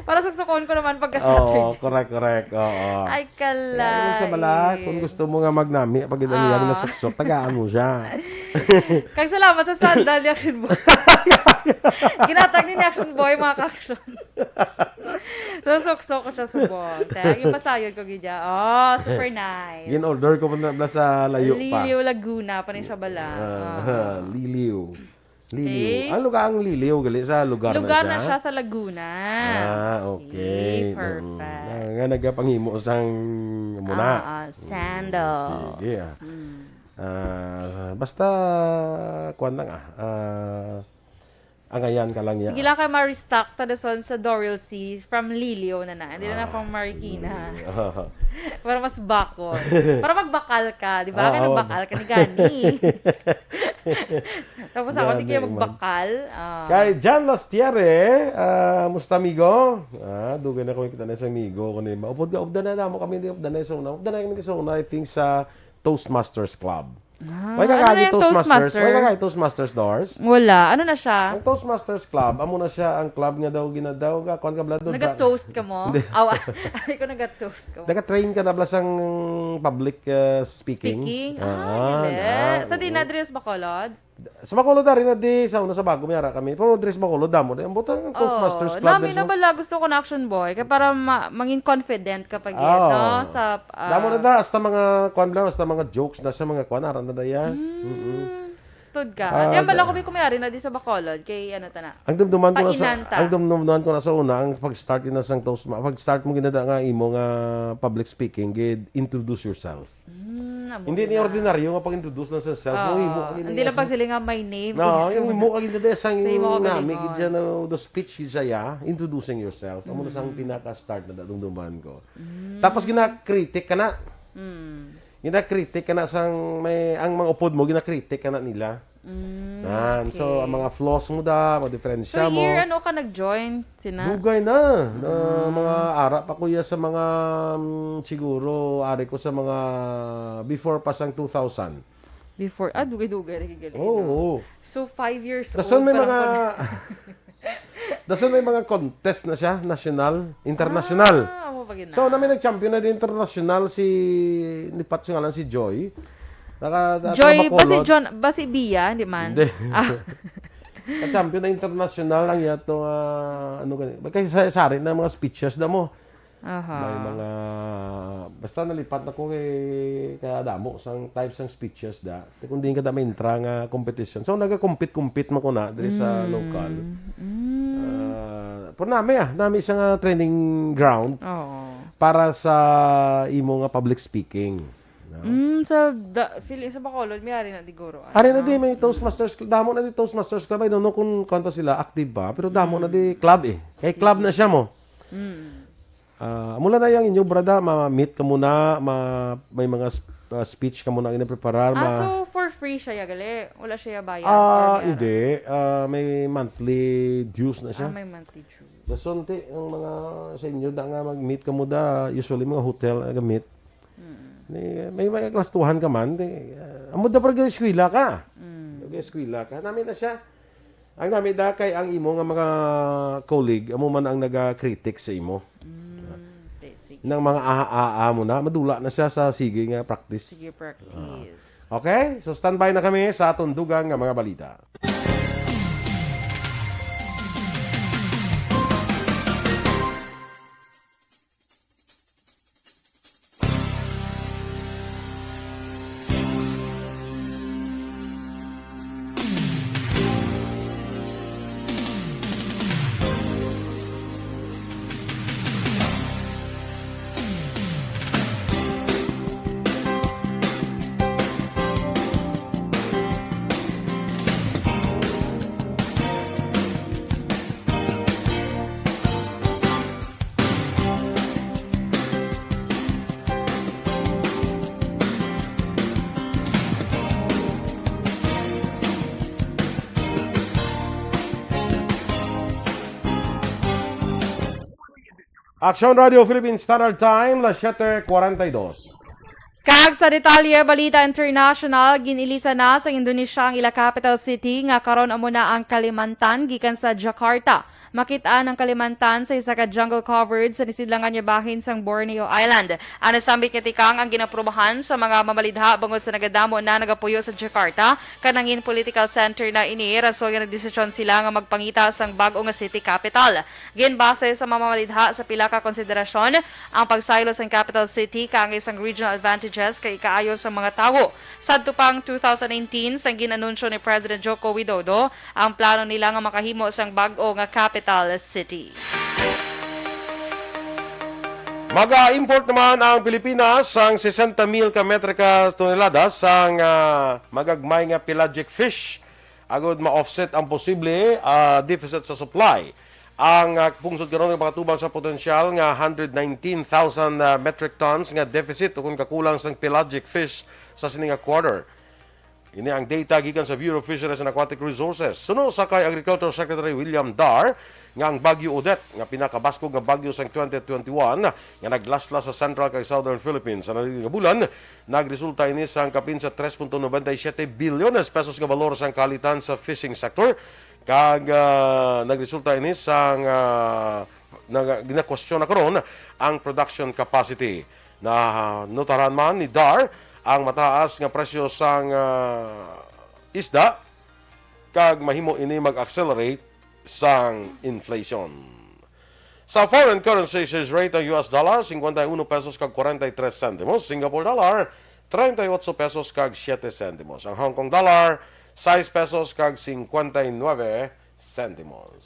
Para suksukon ko naman pagka Oo, Saturday. Correct, correct. Oo. Ay, kalay. Kaya yun sa bala, kung gusto mo nga magnami, pag ginamihan mo na Ah. suksok, tagaan mo siya. Kag salamat sa sandal ni Action Boy. Ginatag ni Action Boy, mga ka-action. So, suksok ko siya subong. Kaya yung pasayod ko gidya. Oh, super nice. Gin-order ko pa na sa layo pa. Liliw, Laguna pa rin siya bala. Ah, Oo. Liliw. Liliw. Okay. Ah, lugar ang Liliw, gali sa lugar na Lugar na siya? siya sa Laguna. Ah, okay. Okay, Mm. perfect. Nga, nga nagapangimo sang muna. Ah, ah, Mm, sandals. sige, ah. Mm. Ah, basta, kuwan lang, ah. Ah, angayan ka lang niya. Sige lang kay Maristak Tadason sa Doral C from Liliw na na. Hindi na na Ah. from Marikina. Mm. Para mas bakol. Para magbakal ka, di ba? Ah, Kaya oo. nagbakal ka ni Gani. Tapos ako, di Gani, kaya man. magbakal. Ah. Kay Jan Lastiere, ah, musta, amigo? Ah, dugay na kami kita na sa amigo ko ni ma-, upod ka, updan na namo kami ni updan na sa una. Updan na kami sa una, I think, sa Toastmasters Club. Ah, Why ka ano kagi na yung Toastmasters? Toastmaster? Why ka kagi Toastmasters, Dors? Wala. Ano na siya? Ang Toastmasters Club, amo na siya ang club nga daw ginadaw nga, kuwan ka, blood, Naga-toast ka mo? Hindi. Aw, ay ko naga-toast ka mo. Naga-train ka na bala sang public, uh, speaking? Speaking? Ah, Ah, dili. na, Sa oo. Dinadrios Bacolod? Sa Bacolod, dari na di, sa una sa bago, may ara kami. Pero diri sa Bacolod, damo na. Ang butang ng Toastmasters Oh, Club, nami diri na sa bala gusto ko na Action Boy. Kaya para ma-, mangin confident ka pag Oo. no? Sa, ah, Damo na da, hasta mga, kuwan lang, hasta mga jokes na sa mga kuwan, aran na da yan. Mm. Mm-mm. Tud ka. Ah, Di ang bala da- ko may kumiyari na di sa Bacolod. Kay ano ta na? Ang dumduman ko na sa, Painanta. ang dumduman ko na sa una, ang pag-start na sang Toastma-, pag-start mo ginada nga imo nga public speaking, gid introduce yourself. Mm, amo Hindi na. ni ordinaryo nga pag-introduce lang sa self, Oo. mo himo ang Hindi lang sa pag sila nga, "My name No, is yung ano." mo kagid na sang Sa imo nami, kagalingon. gid siya na the speech gid siya, introducing yourself. Amo na sang Mm. pinaka-start na dadumduman ko. Mm. Tapos gina-critic ka na. Mm. Gina-critic ka na sang may, ang mga upod mo, gina-critic ka na nila. Mm, Yan. So, okay. ang mga flaws mo da, mga diferensya So, mo. year ano ka nag-join, Sina? Dugay na. Na Ah. mga ara pa ko ya sa mga, mm, siguro, ari ko sa mga before pa sang two thousand. Before, ah, dugay-dugay lagi gali, Oo, no? oo. So, five years Dason old may pa lang mga, ko na. dason may mga contest na siya, national, international. Ah, amo pa gid na. So, na may nag-champion na din international si, ni Pat, nga lang si Joy. Naka, naka Joy, Bacolod. ba si John, ba si Bia, di man? Hindi. Ah. Ka-champion na international ang yato, ah, ano gani. Kay sa-, sari na mga speeches da mo. Aha. May mga, basta nalipat na ko kay kadamo sang types sang speeches da. Te kung diin ka da maintra nga competition. So, naga-compete-compete man ko na diri sa Mm. local. Mm. Ah, pero nami, ah, nami siya nga training ground Oo. para sa imo nga public speaking. No? Mm, sa da-, feeling sa Bacolod, may ari na di guro, Ari na ano? di, may Toastmasters Club. Damo na di Toastmasters Club. I don't know kung kanta sila, active pa. Pero damo na di Mm. club eh. Kay Sige. club na siya mo. Mm. Ah, mula na yang inyo, brada, ma-meet ka muna, ma-, may mga sp-, ah, speech ka muna ang preparar, Ah, ma- so for free siya, ya, gali? Wala siya bayad Ah, or may hindi. Ah, may monthly dues na siya. Ah, may monthly dues. Dason, te, ang mga sa inyo da nga mag-meet ka mo da, usually mga hotel ang meet. Mm. Ni, may, may kaplastuhan ka man, te, ah, amo da pag eskwela ka. Mm. Pag eskwela ka, nami na siya. Ang nami da kay ang imo nga mga colleague, amo man ang naga-critic sa imo. Mm, te, sige, Nang mga sige. aha-aha mo na, madula na siya sa sige nga practice. Sige, practice. Ah. Okay? So, standby na kami sa aton dugang nga mga balita. Aksyon Radio Philippine Standard Time, las siete cuarenta y dos. Kag sa detalye, balita international, gin-ilisan na sang Indonesia ang ila capital city nga karon amo na ang Kalimantan gikan sa Jakarta. Makit-an ang Kalimantan sa isa ka jungle covered sa nasidlangan nga bahin sang Borneo Island. Ang nasambit nga tikang ang ginaprobahan sa mga mamalidha bangod sa nagadamo na nagapuyo sa Jakarta, kanangin political center na ini, rason nga nagdesisyon sila nga magpangita sang bag-o nga city capital. Ginbase sa mga mamalidha sa pila ka konsiderasyon, ang pagsaylo sang capital city kaangay sang regional advantages kag ikaayo sang mga tawo. Sadto pang two thousand nineteen, sang gin-anunsyo ni President Joko Widodo ang plano nila nga makahimo sang bag-o nga capital city. Mag-import naman ang Pilipinas sang sesenta mil ka metrika tonelada sang, ah, magagmay nga pelagic fish agod ma-offset ang posible, ah, deficit sa supply. Ang, ah, pungsod karon nga makatubang sa potensyal nga hundred nineteen thousand, ah, metric tons nga deficit ukon kakulang sang pelagic fish sa sini nga quarter. Ini ang data gikan sa Bureau of Fisheries and Aquatic Resources. Suno sa kay Agriculture Secretary William Dar nga ang Bagyo Odette, nga pinakabaskog nga bagyo sang twenty twenty-one nga naglaslas sa Central kag Southern Philippines sa naligid nga bulan, nagresulta ini sang kapin sa tres punto noventa y siete bilyones pesos nga balor sang kalitan sa fishing sector, kag, ah, nagresulta ini sang, ah, nag-, ginakwestiyon na karon ang production capacity. Nanotaran man ni Dar ang mataas nga presyo sang, ah, isda, kag mahimo ini mag-accelerate sang inflation. Sa foreign currency exchange rate, ang U S dollar, cincuenta y uno pesos kag cuarenta y tres centimos, Singapore dollar, treinta y ocho pesos kag siete centimos, ang Hong Kong dollar, sais pesos kag cincuenta y nueve centimos.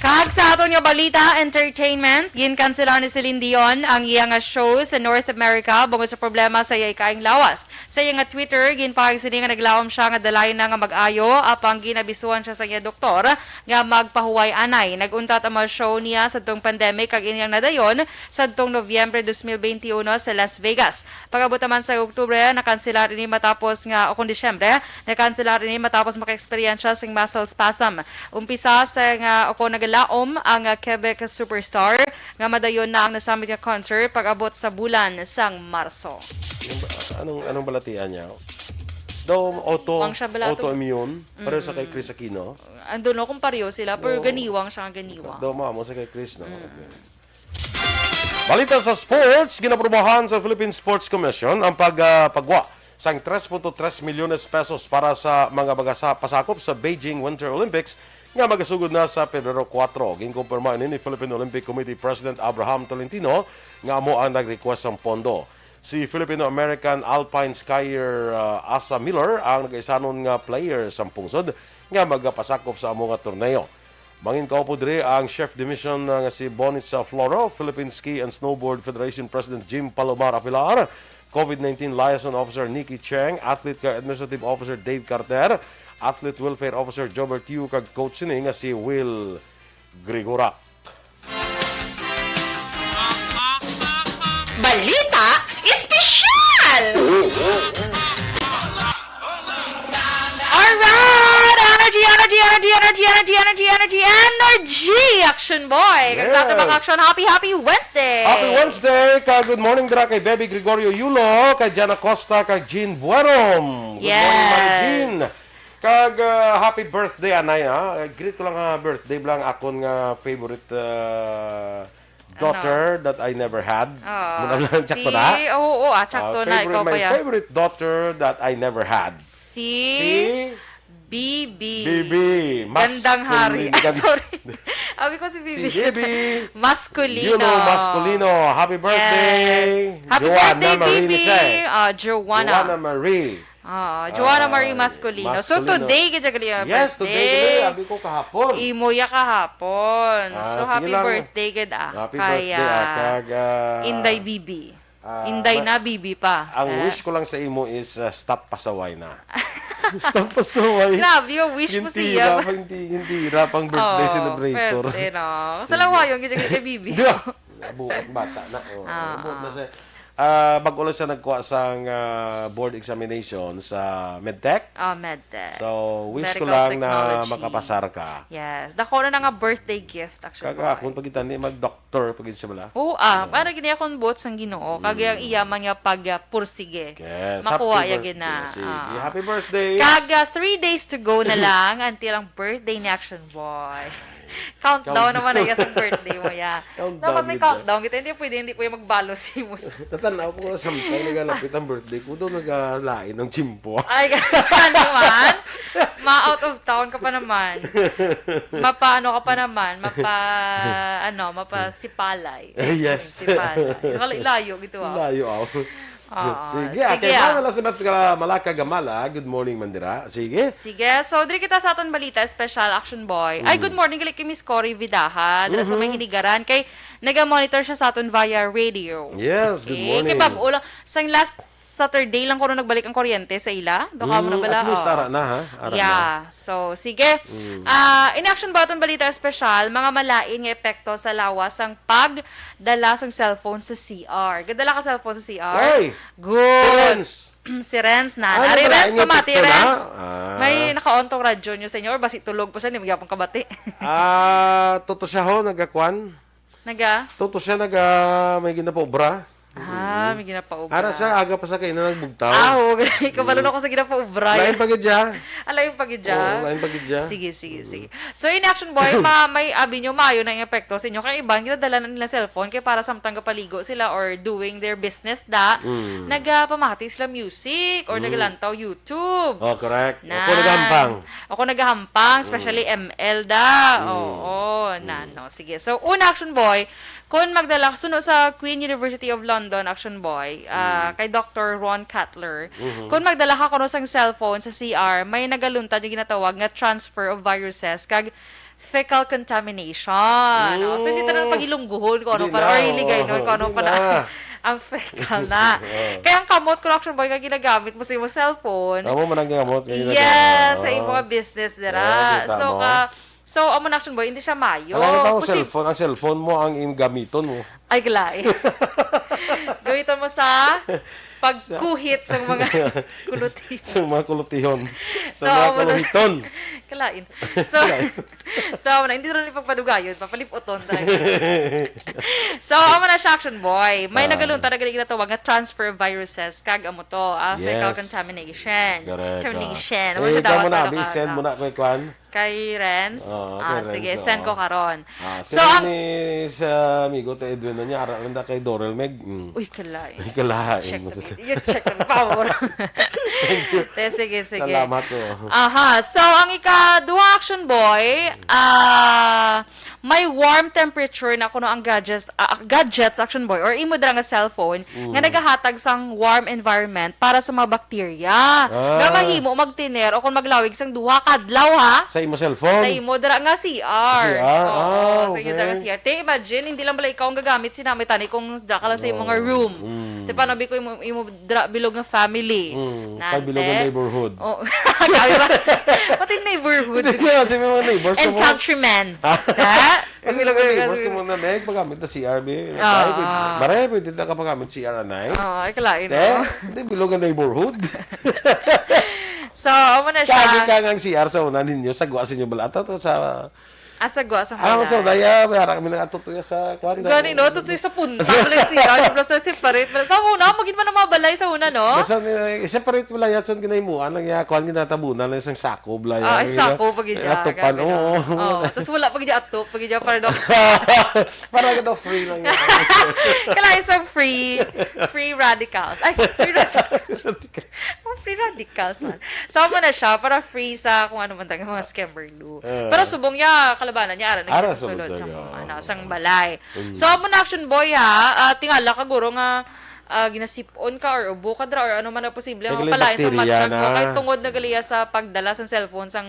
Kag sa aton nga balita, entertainment, ginkanselar ni Celine Dion ang iya nga show sa North America bangod sa problema sa iya ikaayong lawas. Sa iya nga Twitter, ginpahayag sini nga naglaom siya nga dalay na nga mag-ayo, apang ginabisuhan siya sa iya doktor nga magpahuway anay. Nag-untat ang mga show niya sadtong pandemic kag ining nadayon sadtong Nobyembre dos mil benti uno sa Las Vegas. Pag-abot naman sa Oktubre, nakanselar ini matapos nga, o kung Disyembre, nakanselar ini matapos maka-eksperyensya sing muscle spasm. Umpisa sa nga, o kung nagalaom ang, ah, Quebec superstar nga madayon na ang nasambit nga concert pag-abot sa bulan sang Marso. Anong ba-, anong, anong balatian niya? Daw auto, Ganiwang siya bala to. Autoimmune. Pareho sa kay Chris Aquino. Ando no kung pareho sila, pero Oo. ganiwang siya, ganiwang. Daw mamo sa kay Chris, no? Mm. Okay. Balita sa sports, ginaprobahan sa Philippine Sports Commission ang pag, ah, pagwa sang tres punto tres milyones pesos para sa mga magasa-, pasakop sa Beijing Winter Olympics nga magasugod na sa Pebrero kuwatro. Ginkumpirma ini ni Philippine Olympic Committee President Abraham Tolentino nga amo ang nag-request sang pondo. Si Filipino-American alpine skier, ah, Asa Miller ang nagaisanon nga player sang pungsod nga magapasakop sa amo nga torneo. Mangin kaupo diri ang Chef de Mission, ah, nga si Bonitza Floro, Philippine Ski and Snowboard Federation President Jim Palomar Apilar, COVID nineteen Liaison Officer Nikki Cheng, Athlete kag Administrative Officer Dave Carter, Athlete Welfare Officer Jobert Yu, kag coach sini nga si Will Gregorak. Balita Espesyal! Alright! Energy, energy, energy, energy, energy, energy, energy, energy, energy, Action Boy! Kag sa ating mga Yes. action, happy, happy Wednesday! Happy Wednesday! Kag good morning dira kay Baby Gregorio Yulo, kay Jana Costa, kag Jean Buerom. Good morning, Mari Jean. Yes. Kag, ah, happy birthday, anay, ha? Eh, greet ko lang, ha, birthday bala ang akon nga favorite, ah, Ano? daughter that I never had. Ah, Muna lang, tsakto si, na? Oo, oo, ah, tsakto Ah, na, favorite, ikaw my pa yan. favorite daughter that I never had. Si Si Bibi. Bibi. Gandang hari. Masculin-, Ah, gan- sorry. Abi ko si Bibi. Si Bibi. Masculino. Yulo Masculino. Happy Yes. birthday. Happy Joanna birthday, Marie Bibi. Nisay. Ah, Joanna. Joanna Marie. Ah, Joanna Marie Ah, Masculino. So, Masculino. today, gid siya gali ang Yes, today birthday. gali. Abi ko kahapon. Imo ya kahapon. Ah, So, sige happy lang. birthday, gid, ah. Happy Kaya, birthday, ah. Kag, ah, Inday Bibi. ah, Inday ma-, na, Bibi pa. ang Eh. wish ko lang sa imo is, ah, stop pasaway na. Stop pasaway. Grabe, yung wish mo Hindi siya. hirap, hindi, hindi hirap ang birthday Oh, celebrator. pwede, no? Sa Sige. lawayon, gid siya kay Bibi. Di ba? Buot bata na, oh. Ah, Buot na ah. sa, Ah, bag-o lang siya nagkuha sang, ah, board examination sa medtech. Ah, medtech. So, wish ko Medical lang na technology. makapasar ka. Yes. Dako na na nga birthday gift, actually. Kag akon pag itani, mag-doctor pag siya bala. Oo, ah, Yeah. para gini akong buot sang Ginoo. Kag Mm. ang iya man nga pag, ah, pursige. Yes. Makuha Happy ya birthday. gina, Sige. ah. Happy birthday. Kag, ah, three days to go na lang until ang birthday ni Action Boy. Countdown Countdown. naman na ya sa birthday mo, ya. Countdown Dapat may gid, ya. countdown. Kita, hindi pwede, hindi ko yung magbalo si mo. Tatanaw ko nga samtang nagalapit ang birthday ko, daw nagalain ang tsimpo. Ay, ka naman. Ma-out of town ka pa naman. Mapa, ano ka pa naman. Mapa, ano, mapa Sipalay. Yes. Sipalay. Nakalayo, gito, ah. Layo, ah. Oo. Sige, Sige, okay. ah. Mama, sa Mat-, Malaka Gamala. Good morning, Mandira. Sige. Sige. So, diri kita sa aton balita, special Action Boy. Ay, Mm. good morning, gali kay Miss Cory Vidaja. Dira sa Mhm. may Hinigaran. Kay, naga-monitor siya sa aton via radio. Yes, good Okay. morning. Kay, bab-o lang. Sang last Saturday lang kuno nagbalik ang kuryente sa ila. Baka mo na Mm, bala, at least, oh. ara na, ha? Ara Yeah. na. So, sige. Mm. Ah, in action ba itong balita espesyal? Mga malain nga epekto sa lawas ang pagdala sang cellphone sa C R. Gadala ka cellphone sa C R? Oy! Good. Si Renz. Si Renz na. Ano Ari, ba Renz, ang pamati, epekto na? Renz. Ah. May naka-on tong radyo nyo sa inyo or basi tulog po siya, hindi mo gyapon kabati. Ah, totoo siya ho, nagakwan? Naga? Totoo siya, naga, may ginapaubra. Ah, Mm. may ginapaubra. Ara siya, aga pa sa kayo na nagbugtaw. Ah, oo, kabalo Mm. na ako sa ginapaubra. Lain pa gid siya. Ah, lain pa gid siya. Oo, lain pa gid siya. Sige, sige, Mm. sige. So, in action, boy, ma-, may abi nyo, maayo na yung epekto sa inyo. Kaya iban, ginadala na nila cellphone, kaya para samtang kapaligo sila or doing their business da, Mm. nagapamati sila music or Mm. nagalantaw YouTube. Oh, correct. Ako Nan. nagahampang. Ako nagahampang, especially Mm. M L da. Mm. Oo, Mm. nano. Sige. So, una, action, boy, kung magdala, suno sa Queen University of London, action, boy, ah, Mm. kay Doctor Ron Cutler, Mhm. kung magdala ka kuno sang cellphone sa C R, may nagaluntad yung ginatawag nga transfer of viruses kag fecal contamination. Oh, so, hindi tanan Mm. pagilungguhon kung ano Hindi pala, na, or iligay oo. nun kung ano Hindi pala na. ang fecal na. Oo. Kaya ang kamot ko, action, boy, nga ginagamit mo sa imong cellphone. Amo man ang kamot nga Yes, ginagamit. sa Oo. imong business, dira. Oo, kita So, mo. ka, so, amo na, action, boy, hindi siya mayo. Alam mo, ang Kasi cellphone, ang cellphone mo ang im gamiton mo. Ay, kalain. Gamiton mo sa pagkuhit sa mga kuluti. Sa mga kulutihon. So, Sa mga amo na kuluhiton. Kalain. So, Kalain. so, amo na, hindi rin ipagpadugayon, papaliputon talaga. So, amo na siya, action, boy. May Ah. nagalunta na gali ginatawag nga transfer viruses, kag amo to, ah, fecal Yes. contamination. Correct, ah. Contamination. Amo Eh, siya ikaw dapat mo na, ano abi, ka, send ano. mo na kay Kwan. Kay Renz? Oo, Ah, kay sige, Renz, send oo. ko karon. Ah, So, si ang Renz, ah, amigo, to Edwin, na niya, ara lang na kay Dorel Meg. Mm. Uy, kalain. Kalain Check mo na sa gid. You check na, pabor. Thank you. Te, sige, sige. Salamat, oh. Aha. So, ang ikaduha, action, boy, ah, may warm temperature na kuno ang gadgets, ah, gadgets, action, boy, or imo dira nga cellphone, Mm. nga nagahatag sang warm environment para sa mga bakterya Ah. nga mahimo magtiner o kung maglawig sang duha ka adlaw, ha? Sa imo cellphone? Sa imo dira nga C R. C R? Oo, Ah, sa inyo dira nga okay. C R. Te, imagine, hindi lang bala ikaw ang gagamit sina, may tani kung dira ka lang sa imo nga Oo. room. Mm. Te, paano bi ko imo, imo dira bilog nga family? Mm. Nante. Kay bilog nga neighborhood. Oh. Grabe ba? Pati neighborhood. Hindi, kasi may mga neighbors And ka mo. countrymen. Ah. Ha? Kasi Bilog lang nga neighbors, kasi kung mga may pagamit na C R B. Ah. Maray, pwede, maray, pwede na ka pagamit C R, anay. Ah, ay, kalain, Te, no? Hindi, bilog ang neighborhood. So, amo na siya. Kagi ka nga ang C R sa una ninyo, sa gwa sa inyo bala. Ato to sa Ah, sa gwa sa Ah, una. sa una, ya, may harap kami ng atutuya sa kwan, Gani, no? Tutoy sa punta, wala yung C R, plus na separate. Sa una, magin man ang mga balay sa una, no? Basta, eh, separate wala yan, sa ginahimuan, ang ya, kwan, ginatabunan lang isang sako, bala Ah, yan. ay, sako, pag Atupan, grabe, no? oo. Oh, tas wala pag atop, pag para daw. Para ka daw free lang yan. Kala isang free, free radicals. Ay, free radicals. Oh, free radicals man. So, amo na siya para free sa kung ano man talaga mga scammer do. Ah. Pero subong niya, kalabanan niya, ara na Ara siya sa sulod sa sulod sa, mga, oo. ano, sang balay. Mm. So, amo na, action, boy, ha? Ah, tingala ka, guro, nga, ah, ginasipon ka or ubo ka dra or ano man ang posible Kay nga gali palain sa bakterya matsyag mo na. kay tungod na gali ya sa pagdala sang cellphone sang,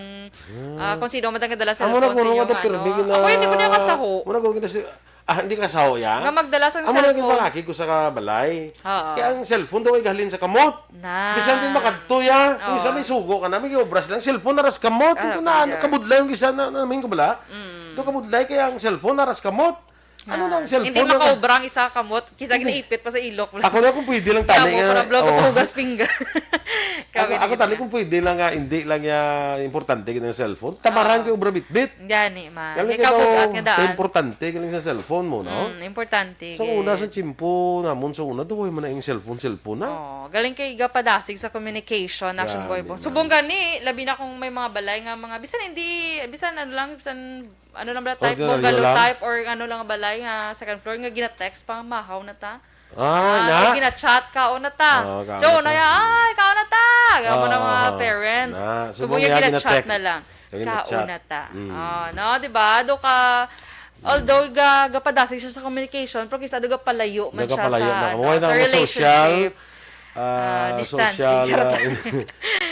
ah, Hmm. kung sino man ang dala Amo na, cellphone sa guro, inyo, nga ano. pirmi gina-, Ako, hindi ko niya kasaho. Amo na, guro, kita si Ah, hindi ka saho ya? Nga magdala sang Amo na cellphone. Ginpangakig ko sa kabalay. Oo. Kaya ang cellphone daw ay gahalin sa kamot. Na. Bisan din makadto ya. Kung Oo. isa may sugo ka na, may obras lang. Cellphone naras kamot. Ah, Hindi ko na, okay. Kabudlay yung isa na, na, main ko bala? Mm. Ito kabudlay, kaya ang cellphone naras kamot. Ano lang, cellphone lang. Hindi makaobra ang isa ka kamot, kisa ginaipit pa sa ilok. Ako na kung pwede lang tani nga, para vlog, oo, hugas pinggan. Ako, ako tani kung pwede lang nga, hindi lang ya importante gid ang cellphone. Tamaran kay obra bitbit. Gani man. Kay kabugat nga daan. Importante galing sa cellphone mo, no? Mm, importante. Sa una, sa tiyempo namon, sa una, duway man na yung cellphone, cellphone na. Oh, galing kay gapadasig sa communication, Action Boy Boy. Gani man. Subong gani, labi na kung may mga balay nga mga, bisan hindi, bisan ano lang, bisan ano lang ba type, bungalow type or ano lang balay nga second floor nga gina-text pa, "Mahaw na ta." Ah, na? Ay, gina-chat, "Kaon na ta." So, na ya, "Ay, kaon na ta." Gamo na mga parents. Subong ya gina-chat na lang. "Kaon na ta." Mm. Ah, no, di ba? Do ka, although ga, gapadasig siya sa communication, pero kisa do gapalayo man siya sa, ano, sa relationship. Ah, social, ah,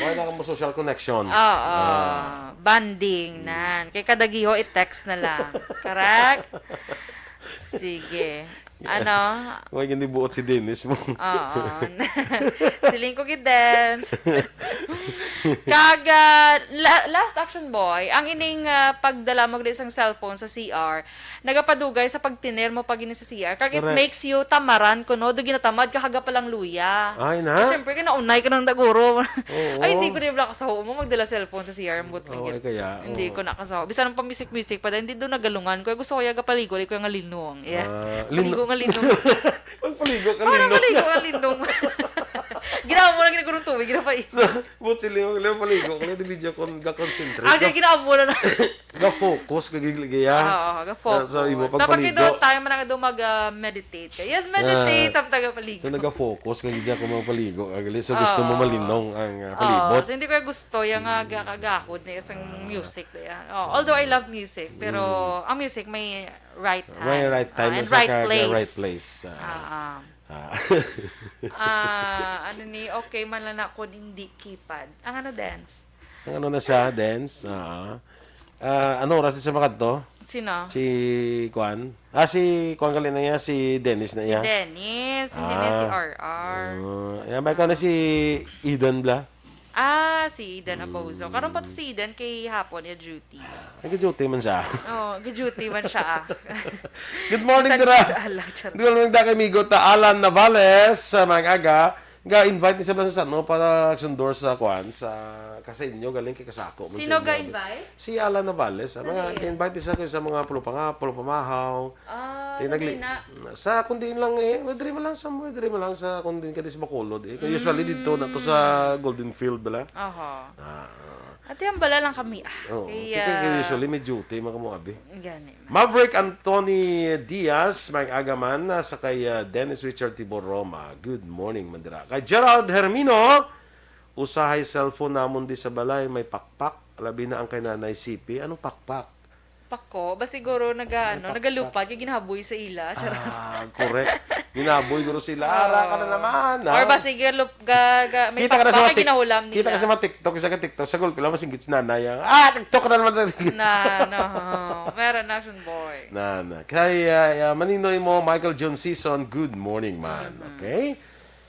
wala na kamo social connection. Oo. Ah. Bonding, nan. Kay kada giho, i-text na lang. Correct? Sige. Ano? May gindi buot si Dennis mo. Oo. Siling ko gid, Dens. Kag, ah, la-, last action, boy, ang ining, ah, pagdala mo gid sang cellphone sa C R, nagapadugay sa pagtiner mo pag ini sa C R. Kag it makes you tamaran kuno, do ginatamad ka, kaga palang luya. Ay, na? Siyempre, kay naunay ka nang daguro. Oo. Ay, hindi ko rin wala kasaho mo magdala cellphone sa C R, ambot lang yun. Hindi ko nakasaho. Bisan ang pamisik-misik pa, hindi doon nagalungan ko. Gusto ko yung kapaligo, di ko yung linong. Yeah. Ah, paligo nga linong. Pagpaligo ka linong. Paligo nga linong. Ginawa mo lang, ginagurong tubig, ginapais. Buti, Leo, Leo, paligo ko, Leo, di video con-, ga-concentrate. Actually, ginawa mo na lang. Ga-focus ka gid lagi, ah. Oo, ga-focus. Sa imo pagpaligo. Dapat kay doon tayo man ang doon mag, ah, meditate. Yes, meditate sa tagapaligo. So, naga-focus ka gid ako magpaligo. Gali, so gusto mo malinong ang, ah, palibot. Oo, so hindi ko gusto yung, ah, gakagahod na isang music na yan. Oh, although I love music, pero ang music may right time. May right time and right place. Right place. Ah. Ah, ano ni, okay man lang na kung hindi keypad. Ang ano, Dens? Ang ano na siya, Dens? Ah. Ah, ano oras na siya makadto? Sino? Si Kwan? Ah, si Kwan gali na niya, si Dennis na niya. Si Dennis, hindi niya si R R. Ah, yan, may ko na si Eden bla. Ah, si Eden Aposo. Karon pa to si Eden kay hapon, ya duty. Nag-duty man siya. Oh, nag-duty man siya, ah. Good morning, dira. Good morning, da kay amigo ta Alan Navales, sa mga aga. Ga-invite ni sa Blas sa, no, para sundor sa kwan, sa, ka sa inyo, galing kay kasako. Sino ga-invite? Si Alan Navales. Mga invite sa, sa mga pulupanga, pulupamahaw. Ah, sa kundi lang, eh, diri man lang sa, diri man lang sa, kundi ka sa Bacolod, eh. Kaya usually dito na to sa Golden Field, bala. Aha. Ah. Ate, ang bala lang kami, ah. Oo. Kaya, kaya usually may duty, mga kamo, abi. Gani. Maverick Anthony Diaz, may agaman na sa kay, ah, Dennis Richard Tibor Roma. Good morning, Mandira. Kay Gerald Hermino, usahay cellphone namon di sa balay, may pakpak, labi na ang kay Nanay C P. Anong pakpak? Pako, ba siguro naga, ano, nagalupad, kay ginahaboy sa ila. Charot. Ah, correct. Ginahaboy guro sila. Ara ka na naman, ha? Or ba sige, lup-, ga, ga, may pakpak, kay ginahulam nila. Kita ka sa mga TikTok, isa ka TikTok, sa gulpi lang, masinggit si nanay, ah, "Ah, TikTok na naman." Na, no. Meron na, Shun Boy. Na, na. Kay, ah, ah, Maninoy mo, Michael John Season, good morning, man. Okay?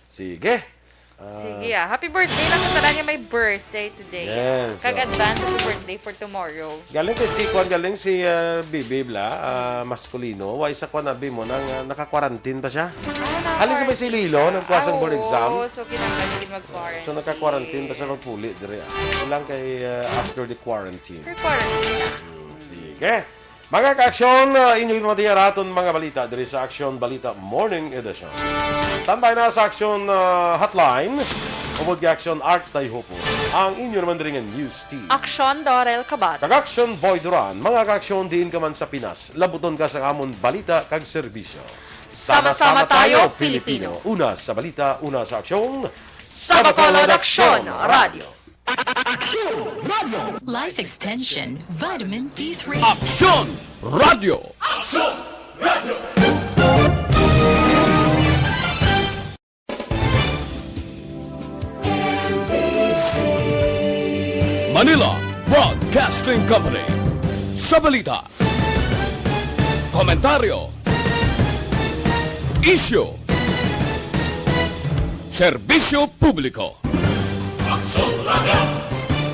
Sige. Ah, sige, ah. Happy birthday lang sa tanan nga may birthday today. Yes, kag advance happy birthday for tomorrow. Galing kay si Kwan, galing si, ah, Bibi Bla, ah, Masculino. Wa isa Kwan, abi mo nang, ah, naka-quarantine pa siya. Ah, naka-quarantine. Halin sa may Iloilo, nagkuha sang board exam. Oo, so kinahanglan gid mag-quarantine. So, naka-quarantine pa siya, magpuli diri, ah. Ilang kay, ah, after the quarantine. After quarantine, ah. Hmm, sige. Mga kaaksyon, ah, inyo ginamatiya raton mga balita diri sa Aksyon Balita Morning Edition. Standby na sa Aksyon, ah, Hotline, ubod kay Aksyon Art Tayhopo, ang inyo naman diri nga news team. Aksyon Dorel Cabal. Kag Aksyon Boy Duran, mga kaaksyon diin ka man sa Pinas, labuton ka sa amon balita kag serbisyo. Sama-sama tayo, Pilipino. Una sa balita, una sa aksyon. Sa Bacolod Aksyon Radio. Aksyon Radio. Life Extension, Vitamin D three. Aksyon Radio. Aksyon Radio. Manila Broadcasting Company. Sa balita, komentaryo, isyu, serbisyo publiko. Aksyon Radio.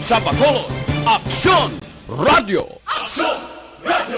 Sa Bacolod, Aksyon Radio. Aksyon Radio.